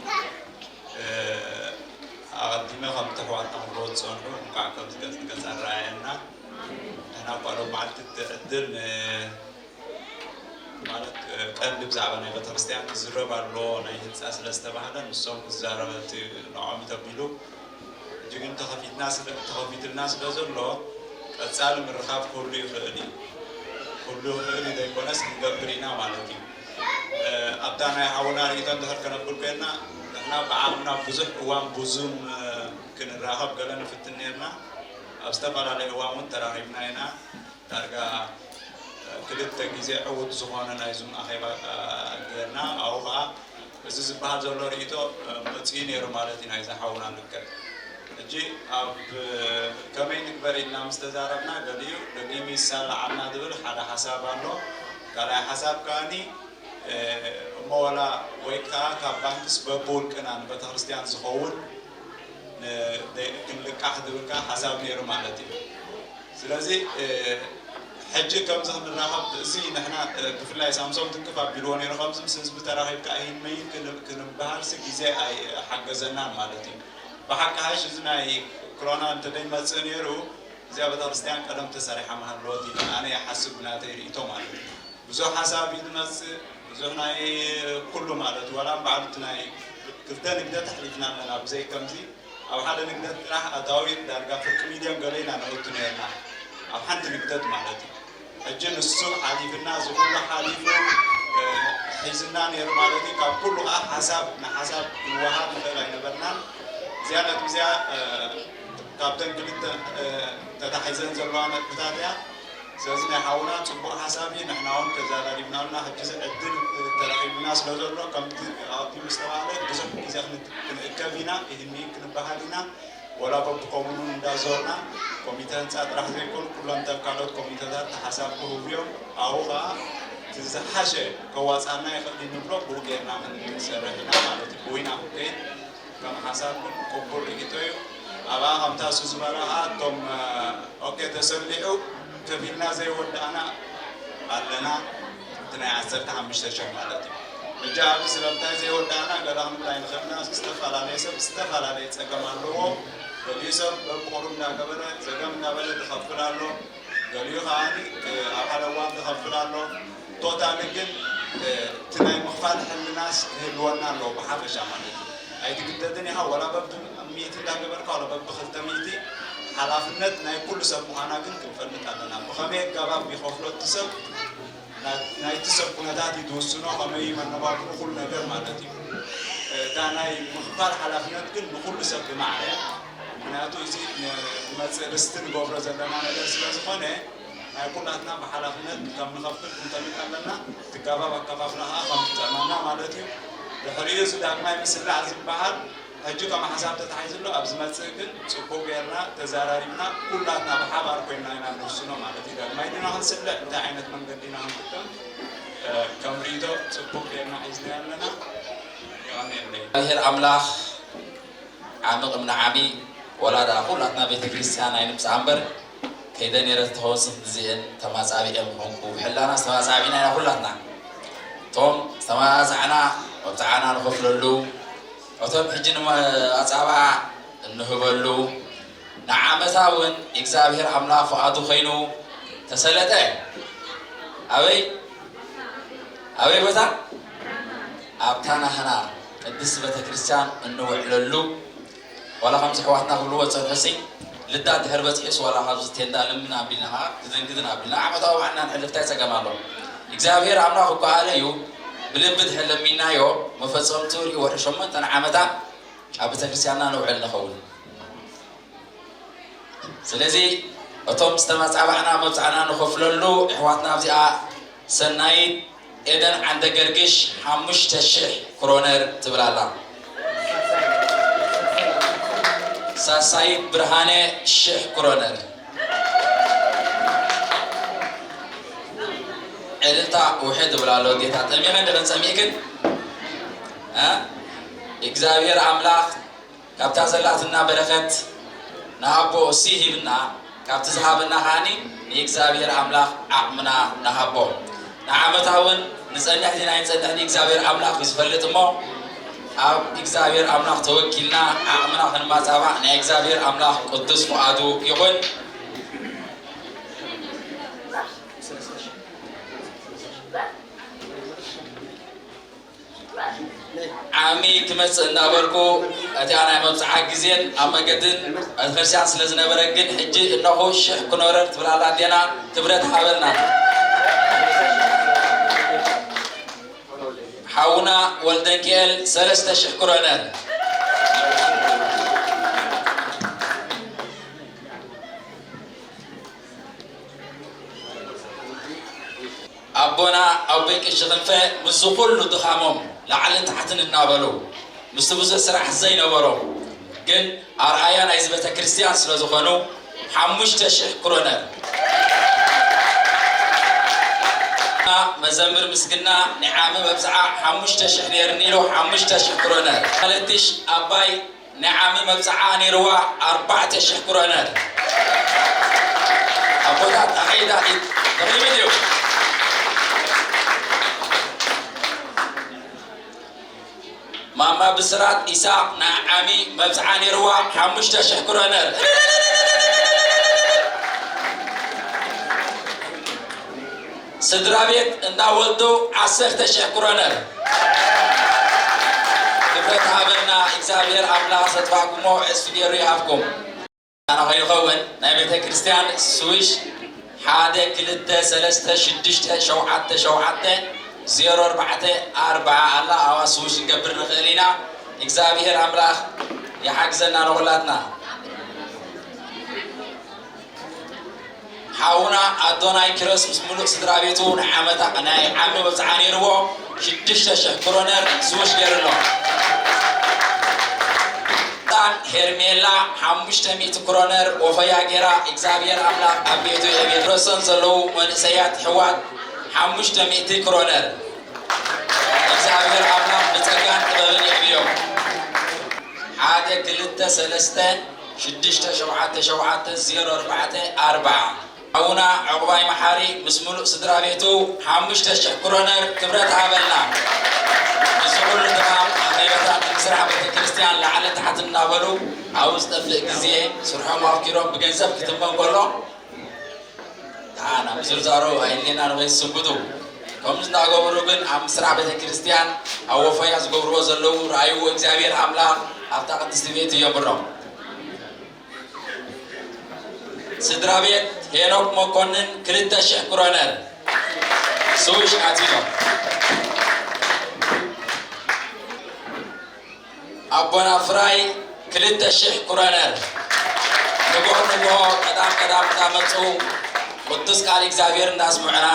ኣቐዲመ ከም ተሕዋትና ክብሎ ዝፀንሑ እንኳዕ ከምዚ ገፅ ንገፅ ኣረኣየና። ንሕና እኳ ሎም መዓልቲ እቲ ዕድል ን- ማለት ቀንዲ ብዛዕባ ናይ ቤተክርስትያን ክዝረብ ኣሎ ናይ ህንፃ ስለ ዝተባህለ ንሶም ክዛረበ እቲ ንዖም ተቢሉ ሕጂ ግን ተኸፊትና ስለ ተኸፊትልና ስለ ዘሎ ቀፃሊ ምርኻብ ክህሉ ይኽእል እዩ። ክህሉ ይኽእል እዩ ዘይኮነስ ክንገብር ኢና ማለት እዩ። ኣብታ ናይ ሓውና ርእይቶ እንድሕር ከነብል ኮይና ንሕና ብዓቕምና ብዙሕ እዋን ብዙም ክንራኸብ ገለ ንፍትን ነርና። ኣብ ዝተፈላለየ እዋን እውን ተራኺብና ኢና። ዳርጋ ክልተ ግዜ ዕዉት ዝኾነ ናይ ዙም ኣኼባ ጌርና ኣብኡ ከዓ እዚ ዝበሃል ዘሎ ርእይቶ መፂኡ ነይሩ ማለት እዩ ናይዚ ሓውና ልክዕ ሕጂ ኣብ ከመይ ንግበር ኢልና ምስ ተዛረብና ገሊኡ ደጊሙ ይሳላዓልና ዝብል ሓደ ሓሳብ ኣሎ ካልኣይ ሓሳብ ከኣኒ እሞ ወላ ወይ ከዓ ካብ ባንክስ በብውልቅና ንቤተክርስትያን ዝኸውን ክንልቃሕ ዝብል ከዓ ሓሳብ ነይሩ ማለት እዩ ስለዚ ሕጂ ከምዚ ክንራኸብ እዚ ንሕና ብፍላይ ሳምሶም ትንክፍ ኣቢልዎ ነይሩ ከምዚ ምስ ህዝቢ ተራኺብካ ይህን መይን ክንበሃል ሲ ግዜ ኣይሓገዘናን ማለት እዩ ብሓቂ ሃሽ እዚ ናይ ክሮና እንተደይመፅእ ነይሩ እዚኣ ቤተክርስትያን ቀደም ተሰሪሓ ምሃለወት ኢለ ኣነ ይሓስብ ብናተይ ርእይቶ ማለት እዩ ብዙሕ ሓሳብ እዩ ዝመፅእ ብዙሕ ናይ ኩሉ ማለት እዩ ዋላ በዓሉ እቲ ናይ ክልተ ንግደት ኣሕሊፍና ኣለና ብዘይ ከምዚ ኣብ ሓደ ንግደት ጥራሕ ኣታዊ ዳርጋ ፍርቂ ሚልዮን ገለ ኢና ነእቱ ነርና ኣብ ሓንቲ ንግደት ማለት እዩ ሕጂ ንሱ ሓሊፍና እዚ ኩሉ ሓሊፉ ሒዝና ነይሩ ማለት እዩ ካብ ኩሉ ከዓ ሓሳብ ንሓሳብ ንወሃብ ንኽእል ኣይነበርናን እዚኣ ነጥቢ እዚኣ ካብተን ክልተ ተታሒዘን ዘለዋ ነጥብታት እያ ስለዚ ናይ ሓውና ፅቡቕ ሓሳብ እዩ ንሕና እውን ተዘራሪብናልና ሕጂ እዚ ዕድል ተረኺቡና ስለ ዘሎ ከምቲ ኣቐዲሙ ዝተባህለ ብዙሕ ግዜ ክንእከብ ኢና ይህኒ ክንበሃል ኢና ወላ በብኮሙኑ እንዳዞርና ኮሚተ ህንፃ ጥራሕ ዘይኮኑ ኩሎም ተካሎት ኮሚተታት ተሓሳብ ክህቡ እዮም ኣብኡ ከዓ እቲ ዝሓሸ ከዋፃና ይኽእል እንብሎ ብኡ ጌርና ክንሰርሕ ኢና ማለት እዩ ብዊና ክንከይድ ከም ሓሳብ ቅቡል ርእይቶ እዩ ኣብኣ ከምታ እሱ ዝበላ ከዓ እቶም ኦኬ ተሰሊዑ ከፊልና ዘይወዳእና ኣለና እቲ ናይ ዓሰርተ ሓሙሽተ ሽሕ ማለት እዩ ሕጂ ኣብዚ ስለምንታይ ዘይወዳእና ገለ ክንብል ኣይንኽእልና ዝተፈላለየ ሰብ ዝተፈላለየ ፀገም ኣለዎ ገሊኡ ሰብ በብቑሩ እንዳገበረ ፀገም እንዳበለ ዝኸፍል ኣሎ ገሊኡ ከዓ ኣብ ሓደ እዋን ዝኸፍል ኣሎ ቶታሊ ግን እቲ ናይ ምኽፋል ሕልናስ ክህልወና ኣለዎ ብሓፈሻ ማለት እዩ ኣይትግደድን ኢኻ ወላ በብ ሚእቲ እንዳገበርካ ወላ በብ ክልተ ሚእቲ ሓላፍነት ናይ ኩሉ ሰብ ምዃና ግን ክንፈልጥ ኣለና ብኸመይ ኣገባብ ይኸፍሎ እቲ ሰብ ናይቲ ሰብ ኩነታት እዩ ዝውስኖ ከመይ መነባብሩ ኩሉ ነገር ማለት እዩ እታ ናይ ምኽፋል ሓላፍነት ግን ንኩሉ ሰብ ብማዕረ ምክንያቱ እዚ ንመፅእ ርስቲ ንገብሮ ዘለና ነገር ስለ ዝኾነ ናይ ኩላትና ብሓላፍነት ከም ንኸፍል ክንፈልጥ ኣለና ትጋባብ ኣከፋፍላ ከዓ ከም ዝጥዕመና ማለት እዩ ድሕሪኡ እዚ ዳግማይ ምስላዕ ዝበሃል ሕጂ ከም ሓሳብ ተታሒዝሎ ኣብ ዝመፅእ ግን ፅቡቅ ጌርና ተዛራሪብና ኩላትና ብሓባር ኮይንና ኢና ንወስኖ ማለት እዩ ዳግማይ ዲና ክንስልዕ እንታይ ዓይነት መንገዲ ኢና ክንጥቀም ከም ርእይቶ ፅቡቅ ጌርና ሒዝና ኣለና የቀንየለይ እግዚኣብሔር ኣምላኽ ዓምቕ እምኒ ዓሚ ወላ ደኣ ኩላትና ቤተ ክርስቲያን ኣይንምጻእ እምበር ከይደ ነይረ ትኸውን ስም ግዜአን ተማጻቢዐ ምኾንኩ ብሕላና ዝተማጻቢዕና ኢና ኩላትና እቶም ዝተማጻዕና መብጽዓና ንኸፍለሉ እቶም ሕጂ ንመጻባዕ እንህበሉ ንዓመታ እውን እግዚኣብሔር ኣምላኽ ፍቓዱ ኾይኑ ተሰለጠ ኣበይ ኣበይ ቦታ ኣብታ ናህና ቅድስቲ ቤተ ክርስቲያን እንውዕለሉ ዋላ ከምዚ ኣሕዋትና ክብልዎ ዝፀንሑሲ ልዳት ድሕር በፂሑስ ዋላ ካብዚ ቴንዳ ልምን ኣቢልና ከዓ ግዝን ግዝን ኣቢልና ዓመታዊ በዓልና ንሕልፍ እንታይ ፀገም ኣሎ እግዚኣብሔር ኣምላኽ እኮ ኣለ እዩ ብልቢ ድሕር ለሚናዮ መፈጸምቱ ርኡ ወርሒ ሸሞንተ ዓመታ ኣብ ቤተክርስትያንና ንውዕል ንኸውን። ስለዚ እቶም ዝተመጻባዕና መብጽዓና ንኸፍለሉ ኣሕዋትና ኣብዚኣ ሰናይት ኤደን ዓንደ ገርግሽ ሓሙሽተ ሽሕ ክሮነር ትብል ኣላ። ሳሳይት ብርሃነ ሽሕ ክሮነር። ዕልልታ ውሕድ ይብል ኣሎ ጌታ። ጠሚቐን ድኸን ጸሚእክን? እ? እግዚኣብሔር ኣምላኽ ካብታ ዘላትና በረኸት ንኣቦ እሲ ሂብና፣ ካብቲ ዝሃበና ከዓኒ ንእግዚኣብሔር ኣምላኽ ዓቕምና ንሃቦ። ንዓመታ እውን ንጸንሕ ዲና ኣይንጸንሕን እግዚኣብሔር ኣምላኽ እዩ ዝፈልጥ እሞ፣ ኣብ እግዚኣብሔር ኣምላኽ ተወኪልና ዓቕምና ክንማጻባዕ ናይ እግዚኣብሔር ኣምላኽ ቅዱስ ፍቓዱ ይኹን። ዓሚ ክመጽእ እናበልኩ፣ እቲኣ ናይ መብጽዓ ግዜን ኣብ መገድን ቤተክርስትያን ስለ ዝነበረ ግን፣ ሕጂ እነኹ ሽሕ ክኖረር ትብል ኣላ ኣዴና፣ ክብረት ሃበልና። ሓውና ወልደንኪኤል ሰለስተ ሽሕ ክሮነር። ኣቦና ኣቦይ ቀሺ ክንፈ ምስዚ ኩሉ ድኻሞም ላዕልን ታሕትን እናበሉ፣ ምስቲ ብዙሕ ስራሕ ዘይነበሮም ግን ኣርኣያ ናይዚ ቤተ ክርስቲያን ስለ ዝኾኑ፣ ሓሙሽተ ሽሕ ክሮነር። መዘምር ምስግና ናይ ዓሚ መብጽዓ ሓሙሽተ ሽሕ ነይርኒ ኢሉ፣ ሓሙሽተ ሽሕ ክሮነር። ማለትሽ ኣባይ ናይ ዓሚ መብጽዓ ነይርዋ ኣርባዕተ ሽሕ ክሮነር። ኣቦታት ኣኸይዳ ኢድ ተኺሉ ድዩ? ማማ ብስራት ኢሳቕ ናይ ዓሚ መብጽዓ ነይርዋ ሓሙሽተ ሽሕ ክሮነር። ስድራ ቤት እንዳ ወልዱ ዓሰርተ ሽሕ ክሮነር። ክብረት ሃበና እግዚኣብሔር ኣምላኽ ዘጥፋእኩሞ ዕጽፊ ገይሩ ይሃብኩም። ኣነ ከይኸውን ናይ ቤተ ክርስቲያን ስዊሽ ሓደ ክልተ ሰለስተ ሽዱሽተ ሸውዓተ ሸውዓተ ዜሮ ኣርባዕተ ኣርብዓ ኣላ። ኣዋ ስዊሽ ክንገብር ንኽእል ኢና። እግዚኣብሔር ኣምላኽ ይሓግዘና ንኹላትና። ሓውና ኣዶናይ ኪሮስ ምስ ሙሉእ ስድራ ቤቱ ናይ ዓመታ፣ ናይ ዓሚ መብጽዓ ነይርዎ ሽዱሽተ ሽሕ ክሮነር ስዊሽ ገይሩ ኣሎ። ህጻን ሄርሜላ ሓሙሽተ ሚእቲ ክሮነር ወፈያ ገይራ እግዚኣብሔር ኣምላኽ ኣብ ቤቱ የዕብዮ። ረሰን ዘለዉ መንእሰያት ኣሕዋት ሓሙሽተ ሚእቲ ክሮነር እግዚኣብሔር ኣምላኽ ብጸጋን ጥበብን የዕብዮም። ሓደ ክልተ ሰለስተ ሽዱሽተ ሸውዓተ ሸውዓተ ዜሮ ኣርባዕተ ኣርብዓ። ኣቡና ዕቑባይ መሓሪ ምስ ሙሉእ ስድራ ቤቱ ሓሙሽተ ሽሕ ክሮነር ክብረት ሃበልና። እዚ ኩሉ ድኻም ኣኼባታት ምስራሕ ቤተ ክርስቲያን ላዕሊ ታሕቲ እናበሉ ኣብኡ ዝጠፍእ ግዜ ስርሖም ኣፍኪሮም ብገንዘብ ክትመን ከሎ፣ ደሓን ኣብ ዝርዛሮ ኣየድልየና ንኸይስንብቱ። ከምዚ እንዳገበሩ ግን ኣብ ምስራሕ ቤተ ክርስቲያን ኣብ ወፈያ ዝገብርዎ ዘለዉ ረኣይዎ እግዚኣብሔር ኣምላኽ ኣብታ ቅድስቲ ቤት የምሮም። ስድራ ቤት ሄኖክ መኮንን ክልተ ሽሕ ክሮነር ስዊሽ ኣትዮም። ኣቦና ፍራይ ክልተ ሽሕ ክሮነር ንግሆ ንግሆ ቀዳም ቀዳም እንዳመጹ ቅዱስ ቃል እግዚኣብሔር እንዳስምዑና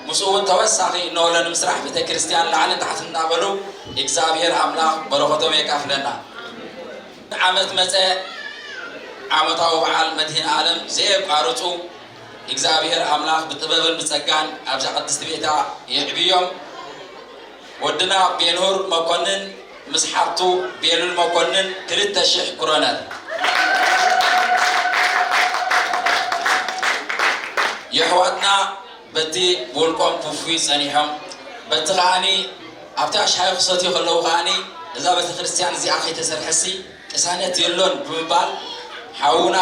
ምስኡ እውን ተወሳኺ እነሆ ለንምስራሕ ቤተ ክርስቲያን ላዕልን ታሕትን እንዳበሉ እግዚኣብሔር ኣምላኽ በረኸቶም የካፍለና። ዓመት መጸ ዓመታዊ በዓል መድህን ዓለም ዘየቋርጹ እግዚኣብሔር ኣምላኽ ብጥበብን ብጸጋን ኣብዛ ቅድስቲ ቤታ የዕብዮም። ወድና ቤንሁር መኮንን ምስ ሓብቱ ቤሉል መኮንን ክልተ ሽሕ ክሮነር። የሕዋትና በቲ ብውልቆም ክውፍዩ ጸኒሖም፣ በቲ ከኣኒ ኣብታ ሻሂ ክሰትዩ ከለዉ ከኣኒ እዛ ቤተ ክርስቲያን እዚኣ ከይተሰርሐሲ ቅሳነት የሎን ብምባል ሓውና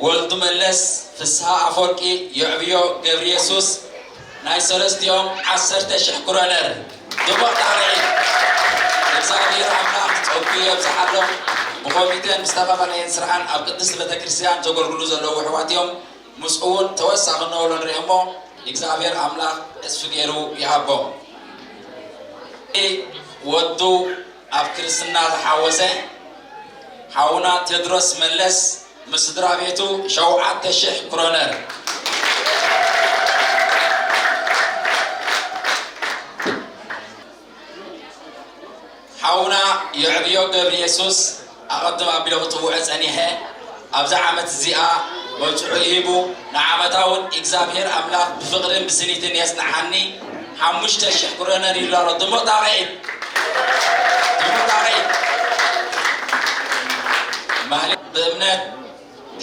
ወልዱ መለስ፣ ፍስሃ ኣፈወርቂ፣ የዕብዮ ገብረየሱስ ናይ ሰለስቲኦም ዓሰርተ ሽሕ ክሮነር ድሙቕ ጣቕዒት። እግዚኣብሔር ኣምላኽ ጸጉ የብዝሓሎም። ብኮሚቴን ብዝተፈላለየን ስርዓን ኣብ ቅድስቲ ቤተ ክርስቲያን ዘገልግሉ ዘለዉ ኣሕዋት እዮም። ምስኡ እውን ተወሳኺ እነሆ ንርኢ እሞ እግዚኣብሔር ኣምላኽ ዕጽፊ ገይሩ ይሃቦም። ወዱ ኣብ ክርስትና ዝሓወሰ ሓውና ቴድሮስ መለስ ምስ ስድራ ቤቱ ሸውዓተ ሽሕ ክሮነር። ሓውና የዕብዮ ገብረ የሱስ ኣቐድም ኣቢለ ክጽውዖ ጸኒሐ። ኣብዛ ዓመት እዚኣ መብጽዑ ሂቡ ንዓመታ እውን እግዚኣብሔር ኣምላኽ ብፍቕርን ብስኒትን የጽንሓኒ ሓሙሽተ ሽሕ ክሮነር ይብሎ ኣሎ። ድሙቕ ጣቕዒት፣ ድሙቕ ጣቕዒት። ማህሌት ብእምነት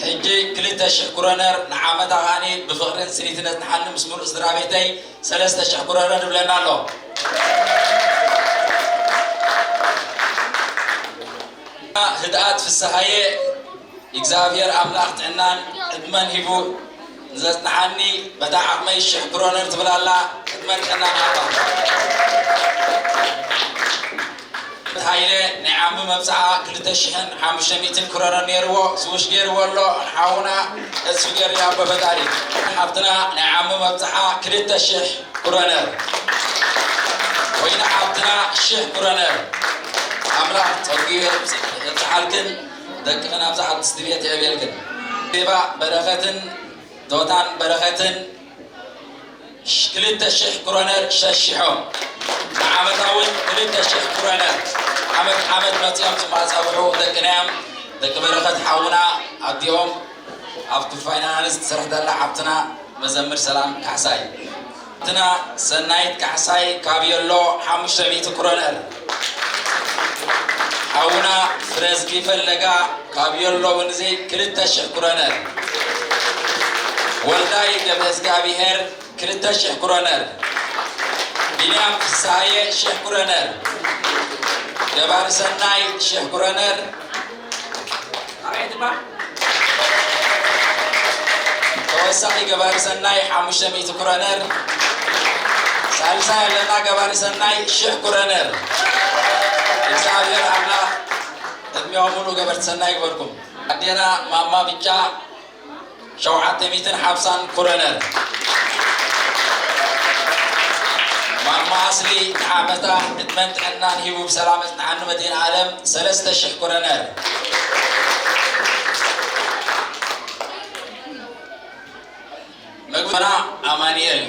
ሕጂ ክልተ ሽሕ ክሮነር ንዓመታ ከኣኒ ብፍቕርን ስኒትን የጽንሓኒ ምስ ምሉእ ስድራ ቤተይ ሰለስተ ሽሕ ክሮነር ይብለና ኣሎ። ህድኣት ፍስሃየ እግዚኣብሔር ኣምላኽ ጥዕናን ዕድመን ሂቡ ንዘጽንሓኒ በታ ዓቕመይ ሽሕ ክሮነር ትብል ኣላ። ዕድመን ጥዕናን ሃባ። ሃይለ ናይ ዓሚ መብጽዓ ክልተ ሽሕን ሓሙሽተ ሚእትን ክሮነር ነይርዎ፣ ስውሽ ገይርዎ ኣሎ። ሓውና ተስፉ ገይሩ ኣቦ ፈጣሪ። ሓፍትና ናይ ዓሚ መብጽዓ ክልተ ሽሕ ክሮነር። ወይኒ ሓፍትና ሽሕ ክሮነር። ኣምላኽ ጸጊኡ የብጽሓልክን። ደቅኽን ኣብዛ ቅድስቲ ቤት የዕብየልክን። ዜባ በረኸትን ዶታን በረኸትን ሽ-፣ ክልተ ሽሕ ክሮነር ሸሺሖም። ንዓመታ እውን ክልተ ሽሕ ክሮነር ዓመት ዓመት መጺኦም ዝማጻብሑ ደቅና እዮም። ደቂ በረኸት ሓውና ኣዲኦም ኣብ ፋይናንስ ትሰርሕ ዘላ ሓብትና መዘምር ሰላም ካሕሳይ። ሓፍትና ሰናይት ካሕሳይ ካብ የሎ ሓሙሽተ ሚእቲ ክሮነር። ሓውና ፍረዝጊ ፈለጋ ካብ የሎ ወንዚ ክልተ ሽሕ ክሮነር። ወልዳይ ገብረ እግዚኣብሔር ክልተ ሽሕ ክሮነር። ቢንያም ፍስሃየ ሽሕ ክሮነር። ገባሪ ሰናይ ሽሕ ክሮነር። ኣበይ ድማ ተወሳኺ ገባሪ ሰናይ ሓሙሽተ ሚእቲ ክሮነር። ሳልሳይ ኣለና ገባሪ ሰናይ ሽሕ ክሮነር። እግዚኣብሔር ኣምላኽ ዕድሜኦም ሙሉ ገበርቲ ሰናይ ይግበርኩም። ኣዴና ማማ ብጫ ሸውዓተ ሚእትን ሓምሳን ክሮነር። ማማ ኣስሊ ንዓመታ ዕድመን ጥዕናን ሂቡ ብሰላም የጽንሓኒ መድህን ዓለም ሰለስተ ሽሕ ክሮነር። መግብና ኣማኑኤል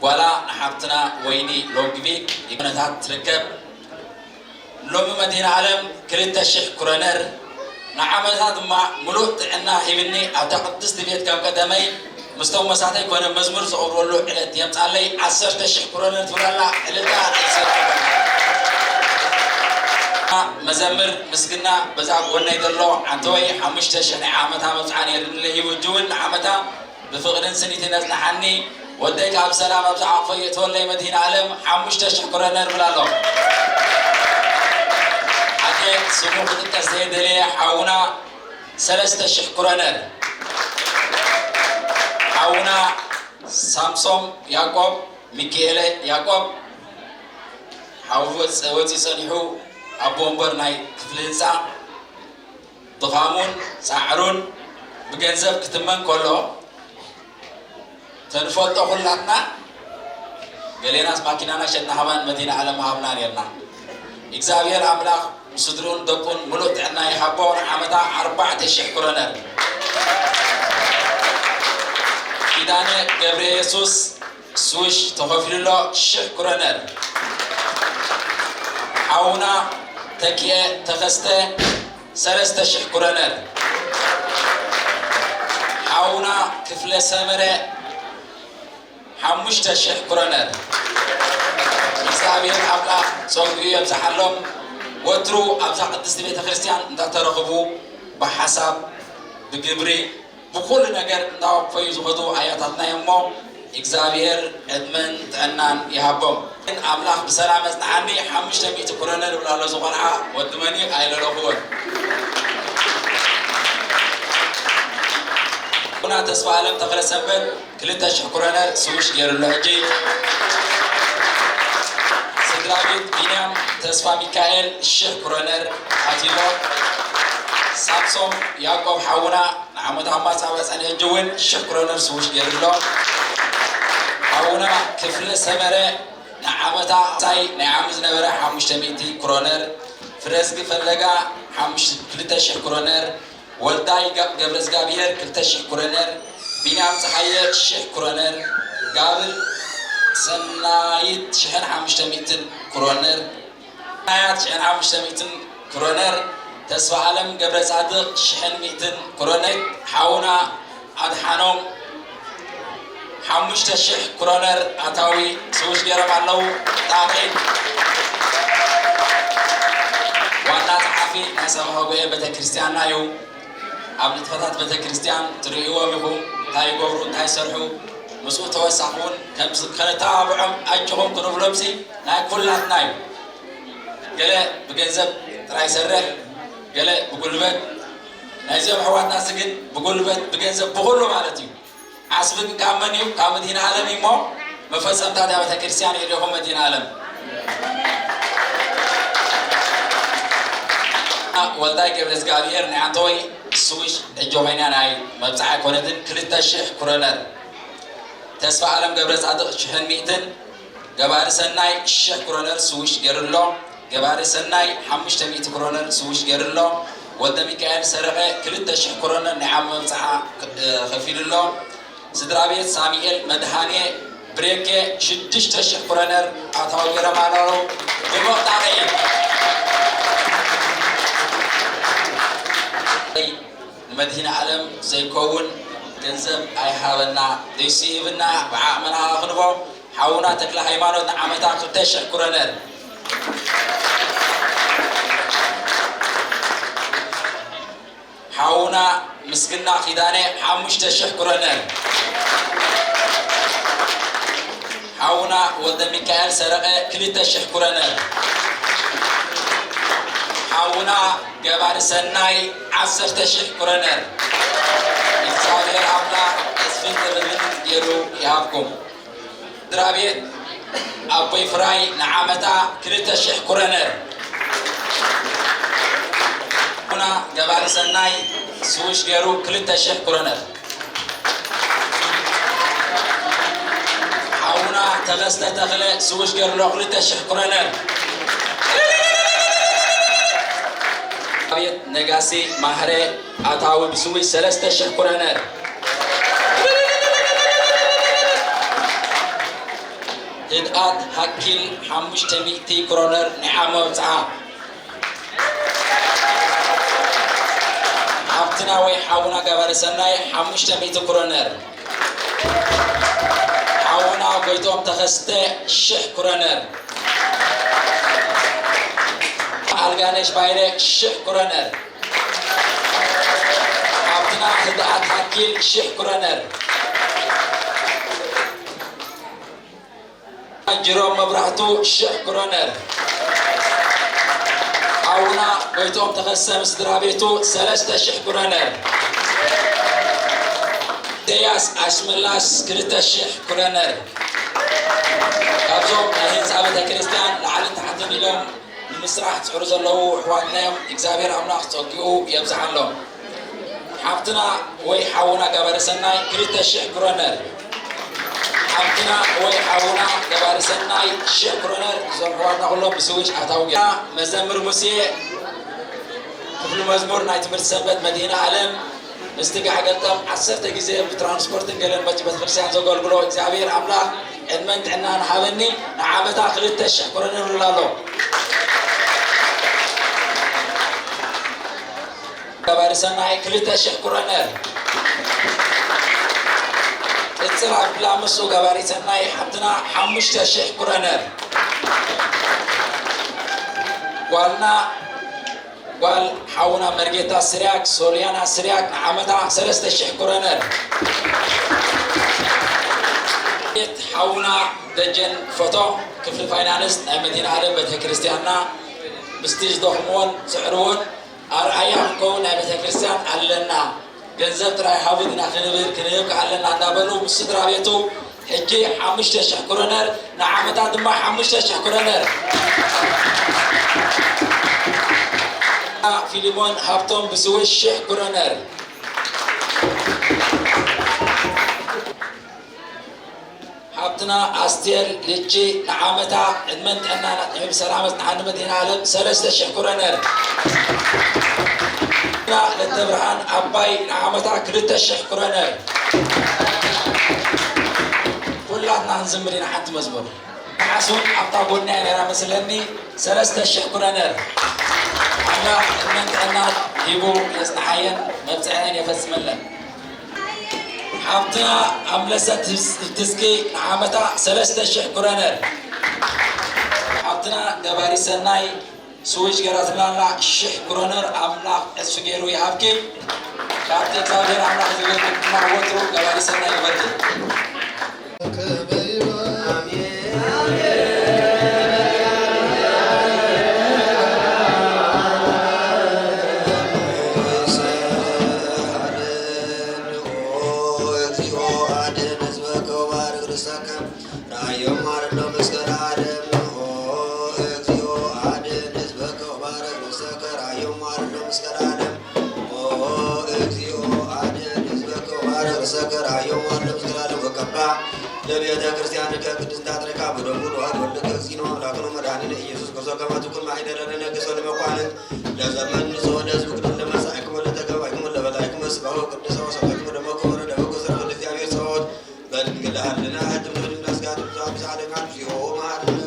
ጓላ ንሓብትና ወይኒ ሎንግቪክ ኩነታት ትርከብ። ሎሚ መድህን ዓለም ክልተ ሽሕ ክሮነር ንዓመታ ድማ ምሉእ ጥዕና ሂብኒ ኣብታ ቅድስቲ ቤት ከም ቀደመይ ምስቶም መሳተይ ኮነ መዝሙር ዘቕርበሉ ዕለት የምጻለይ። ዓሰርተ ሽሕ ክሮነር ትብላላ ዕልልታ ይሰጥ። መዘምር ምስግና በዛ ጎነይ ዘሎ ዓንተወይ ሓሙሽተ ሽሕ ናይ ዓመታ መብጽዓ ነይርኒ ሂቡ እጂ እውን ንዓመታ ብፍቕርን ስኒትን ነጽንሓኒ። ወደይ ካብ ሰላም ኣብ ዝዓቕፎ የእትወለይ መድህን ዓለም ሓሙሽተ ሽሕ ክሮነር ብላ ኣሎ። ሓደ ስሙ ክጥቀስ ዘይደለየ ሓውና ሰለስተ ሽሕ ክሮነር። ሓውና ሳምሶም ያዕቆብ፣ ሚካኤለ ያዕቆብ፣ ሓው ወፅ-፣ ወፂ ጸኒሑ ኣቦ ወንበር ናይ ክፍሊ ህንፃ ድኻሙን ጻዕሩን ብገንዘብ ክትመን ከሎ፣ ተንፈልጦ ኩላትና፣ ገሌናስ ማኪናና ሸጥና ሃባን መዲና ዓለም ሃብና ኔርና። እግዚኣብሔር ኣምላኽ ንስድሩን ደቁን ምሉእ ጥዕና ይሃቦ፣ ንዓመታ ኣርባዕተ ሽሕ ክሮነር። ኪዳነ ገብረ የሱስ ስዊሽ ተኸፊሉሎ ሽሕ ክሮነር። ሓውና ተኪኤ ተኸስተ ሰለስተ ሽሕ ክሮነር። ሓውና ክፍለ ሰመረ ሓሙሽተ ሽሕ ክሮነር። እግዚኣብሔር ኣምላኽ ጸጉኡ የብዝሓሎም። ወትሩ ኣብዛ ቅድስቲ ቤተ ክርስቲያን እንዳተረኽቡ ብሓሳብ ብግብሪ ብኹሉ ነገር እንዳወፈዩ ዝኸዱ ኣያታትና እዮም እሞ እግዚኣብሔር ዕድመን ጥዕናን ይሃቦም። ግን ኣምላኽ ብሰላም ኣጽንሓኒ። ሓሙሽተ ሚእቲ ክሮነር ይብላ ኣሎ እዚ ቆልዓ፣ ወዲ መን እዩ ኣይለለኹዎን። ኣቦና ተስፋ ኣለም ተኽለ ሰንበት ክልተ ሽሕ ክሮነር ስዊሽ ገይሩሎ። ሕጂ ስድራ ቤት ቢንያም ተስፋ ሚካኤል ሽሕ ክሮነር ኣትዩሎ። ሳምሶም ያዕቆብ ሓውና ንዓመት ኣብ ማጻባ ጸኒሑ ሕጂ እውን ሽሕ ክሮነር ስዊሽ ገይሩሎ። ሓውና ክፍለ ሰመረ ንዓመታ ሳይ ናይ ዓሚ ዝነበረ ሓሙሽተ ሚእቲ ክሮነር፣ ፍረዝጊ ፈለጋ ሓሙሽተ ክልተ ሽሕ ክሮነር፣ ወልዳይ ገብረዝጋብሄር ክልተ ሽሕ ክሮነር፣ ቢንያም ጸሃየ ሽሕ ክሮነር፣ ጋብል ሰናይት ሽሕን ሓሙሽተ ሚእትን ክሮነር፣ ሰናያት ሽሕን ሓሙሽተ ሚእትን ክሮነር፣ ተስፋ ኣለም ገብረ ጻድቕ ሽሕን ሚእትን ክሮነር፣ ሓውና ኣድሓኖም ሓሙሽተ ሽሕ ክሮነር ኣታዊ ስውሽ ገይሮም ኣለዉ። ጣቕዒት ዋና ጸሓፊ ናይ ሰብኻ ጉባኤ ቤተክርስትያንና እዩ። ኣብ ንጥፈታት ቤተክርስትያን ትርእይዎም ኢኹም፣ እንታይ ይገብሩ፣ እንታይ ይሰርሑ። ምስኡ ተወሳኺ እውን ከም ከነተባብዖም ኣጆኹም ክንብሎምሲ ናይ ኩላትና እዩ። ገለ ብገንዘብ ጥራይ ይሰርሕ፣ ገለ ብጉልበት። ናይዚኦም ኣሕዋትናሲ ግን ብጉልበት፣ ብገንዘብ፣ ብኹሉ ማለት እዩ። ዓስቢ ግን ካብ መን እዩ? ካብ መድኃኔ ዓለም እዩ እሞ፣ መፈጸምታ እታ ቤተ ክርስቲያን የድልኹም መድኃኔ ዓለም። ወልዳይ ገብረ እግዚኣብሔር ናይ ኣንተወይ ስዊሽ ሕጂ ኮይና ናይ መብጽዓ ኣይኮነትን፣ ክልተ ሽሕ ክሮነር። ተስፋ ኣለም ገብረ ጻድቕ ሽሕን ሚእትን፣ ገባሪ ሰናይ ሽሕ ክሮነር ስዊሽ ገይሩ ኣሎ። ገባሪ ሰናይ ሓሙሽተ ሚእቲ ክሮነር ስዊሽ ገይሩ ኣሎ። ወልደ ሚካኤል ሰረቐ ክልተ ሽሕ ክሮነር ናይ ዓሚ መብጽዓ ከፊሉ ኣሎ። ስድራ ቤት ሳሙኤል መድሃኔ ብሬኬ ሽዱሽተ ሽሕ ክሮነር ኣታዊ ገይሮም ኣለዉ። ድሙቕ ጣቕዒት። ንመድኃኔ ዓለም ዘይከውን ገንዘብ ኣይሃበና፣ ዘይስኢብና ብዓቕምና ክንቦ ሓውና ተክለ ሃይማኖት ንዓመታ ክልተ ሽሕ ክሮነር። ሓውና ምስግና ኪዳነ ሓሙሽተ ሽሕ ክሮነር። ሓውና ወልደ ሚካኤል ሰረቐ ክልተ ሽሕ ክሮነር። ሓውና ገባሪ ሰናይ ዓሰርተ ሽሕ ክሮነር። እግዚኣብሔር ኣምላኽ ዕጽፍን ድርብን ገይሩ ይሃብኩም። ስድራ ቤት ኣቦይ ፍራይ ንዓመታ ክልተ ሽሕ ክሮነር። ሓውና ገባሪ ሰናይ ስዊሽ ገይሩ ክልተ ሽሕ ክሮነር። ሓውና ተኸስተ ተኽለ ስዊሽ ገይሩ ኣሎ ክልተ ሽሕ ክሮነር። ቤት ነጋሲ ማህረ ኣታዊ ብስዊሽ ሰለስተ ሽሕ ክሮነር። ህድኣት ሃኪል ሓሙሽተ ሚእቲ ክሮነር ናይ ዓሚ መብጽዓ። ሓብትና ወይ ሓውና ገባሪ ሰናይ ሓሙሽተ ሚእቲ ክሮነር። ሓውና ጎይቶም ተኸስተ ሽሕ ክሮነር። ኣልጋነሽ ባይረ ሽሕ ክሮነር። ሓብትና ህድኣት ሃኪል ሽሕ ክሮነር። ጅሮም መብራህቱ ሽሕ ክሮነር። ሓውና ጎይቶም ተኸሰ ምስ ስድራ ቤቱ ሰለስተ ሽሕ ክሮነር። ኢሳያስ ኣሽመላሽ ክልተ ሽሕ ክሮነር። ካብዞም ናይ ህንፃ ቤተ ክርስቲያን ላዕልን ታሕትን ኢሎም ንምስራሕ ዝጽዕሩ ዘለዉ ኣሕዋትና እዮም። እግዚኣብሔር ኣምላኽ ጸጊኡ የብዝሓሎም። ሓብትና ወይ ሓውና ገባሪ ሰናይ ክልተ ሽሕ ክሮነር። ሓብትና ወይ ሓውና ገባሪ ሰናይ ሽሕ ክሮነር። እዞም ኣሕዋትና ኩሎም ብስዊሽ ኣታዊ ገይራ። መዘምር ሙሴ ክፍሊ መዝሙር ናይ ትምህርቲ ሰንበት መድኃኔ ዓለም ምስቲ ጋዕ ገልጠም ዓሰርተ ግዜ ብትራንስፖርትን ገለን መጺኡ ቤተክርስትያን ዘገልግሎ እግዚኣብሔር ኣምላኽ ዕድመን ጥዕናን ሃበኒ፣ ንዓመታ ክልተ ሽሕ ክሮነር ይብላ ኣሎ። ገባሪ ሰናይ ክልተ ሽሕ ክሮነር። ቅጽል ኣብላ ምስኡ ገባሪ ሰናይ ሓብትና ሓሙሽተ ሽሕ ክሮነር። ጓልና ጓል ሓውና መርጌታ ስርያክ፣ ሶልያና ስርያክ፣ ንዓመታ ሰለስተ ሽሕ ክሮነር። ቤት ሓውና ደጀን ፎቶ፣ ክፍሊ ፋይናንስ ናይ መድኃኔ ዓለም ቤተ ክርስቲያንና፣ ምስቲ ዝደኽምዎን ዝዕርዎን ኣርኣያ ክንከውን ናይ ቤተ ክርስቲያን ኣለና። ገንዘብ ጥራይ ሃቡ ዲና ክንብል ክንህብ ከኣለና እንዳበሉ ምስ ስድራ ቤቱ ሕጂ ሓሙሽተ ሽሕ ክሮነር፣ ንዓመታ ድማ ሓሙሽተ ሽሕ ክሮነር። ፊሊሞን ሃብቶም ብስዊሽ ሽሕ ክሮነር። ሃብ ሓፍትና ኣስቴር ልቺ ንዓመታ ዕድመን ጥዕናን ኣጥዕም ሰላመት ንዓኒ መድኃኔዓለም ሰለስተ ሽሕ ክሮነር። ሓፍትና ለተብርሃን ኣባይ ንዓመታ ክልተ ሽሕ ክሮነር። ኩላትና ክንዝምር ኢና ሓንቲ መዝሙር። ንዓስ እውን ኣብታ ጎና እያ ነይራ መስለኒ። ሰለስተ ሽሕ ክሮነር። ኣምላኽ ዕድመን ጥዕናን ሂቡ የጽንሓየን መብጽዓየን የፈጽመለን። ሓብትና ኣምለሰት ትስኪ ንዓመታ ሰለስተ ሽሕ ክሮነር። ሓብትና ገባሪ ሰናይ ስዊች ገራትላና ሽሕ ክሮነር ኣምላኽ ዕጽፊ ገይሩ ይሃብኪ። ካብቲ እግዚኣብሔር ኣምላኽ ዝህበኪ ድማ ወትሩ ገባሪ ሰናይ ይበልኪ። ራዮም ማረሎም እስከ ለዓለም። ኦ እግዚኦ፣ ኣድን ህዝበከ ወባርክ ርእሰከ። ራዮም ማረሎም እስከ ለዓለም። ኦ እግዚኦ፣ ኣድን ህዝበከ ወባርክ ርእሰከ። ራዮም ማረሎም እስከ ለዓለም። ወቀባ ለቤተ ክርስቲያንከ ቅድስት ፓትርያርክ በደሙ ለዋህድ ወልድከ እግዚእነ አምላክነ መድኃኒነ ኢየሱስ ክርስቶስ ከመ ትኩን ማሂደረ ለነገሥት ወለመኳንንት ለዘመን ንስኦ ለሕዝብ ቅዱስ ለመጻእክሙ ለተጋባእክሙ ለበላይክሙ ስጋሁ ቅዱስ ወሰማዕክሙ ደሞ ክቡር ለበጎ ሥራ ለእግዚአብሔር ጸባኦት። በድንግል ሀልና ህድም ህድም ነስጋድ ብዙ አብዝሃ ለቃል ዚሆ መሐረነ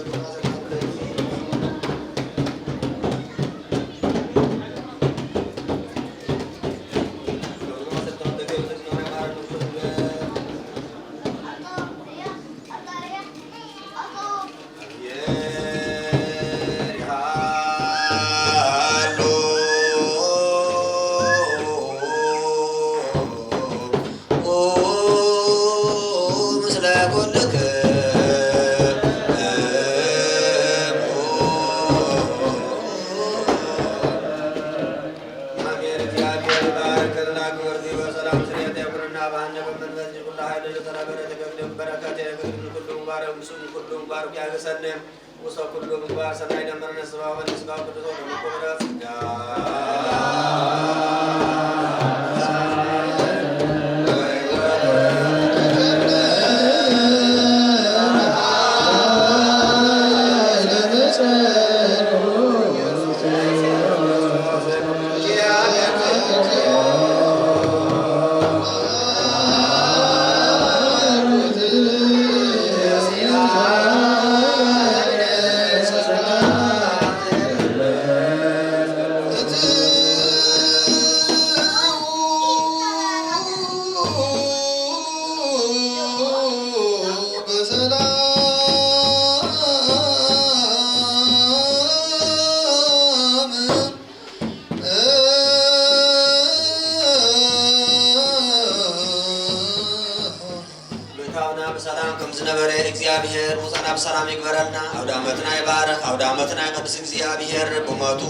ምእታውና ብሰላም ከም ዝነበረ እግዚኣብሔር ምውፃእና ብሰላም ይግበረልና። ኣውደ ዓመትና ይባርኽ፣ ኣውደ ዓመትና ይቐድስ እግዚኣብሔር። ብሞቱ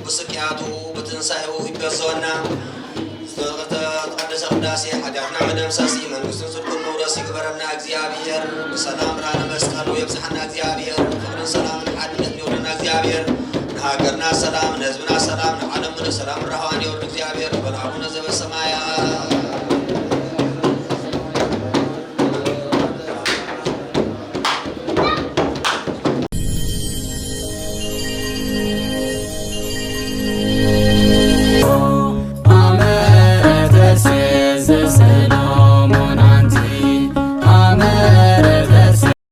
ብስቅያቱ ብትንሳኤኡ ይገዝኦና። ዝተቐደሰ ቅዳሴ ሓጢኣትና መደምሰሲ መንግስትን ጽድቅን መውረሲ ይግበረልና እግዚኣብሔር። ብሰላም ብርሃነ መስቀሉ የብጽሓና እግዚኣብሔር። ፍቕርን ሰላምን ሓድነትን የውርደና እግዚኣብሔር። ንሃገርና ሰላም፣ ንህዝብና ሰላም፣ ንዓለም ምሉእ ሰላም ራህዋን የውርድ እግዚኣብሔር። በል ኣቡነ ዘበሰማያት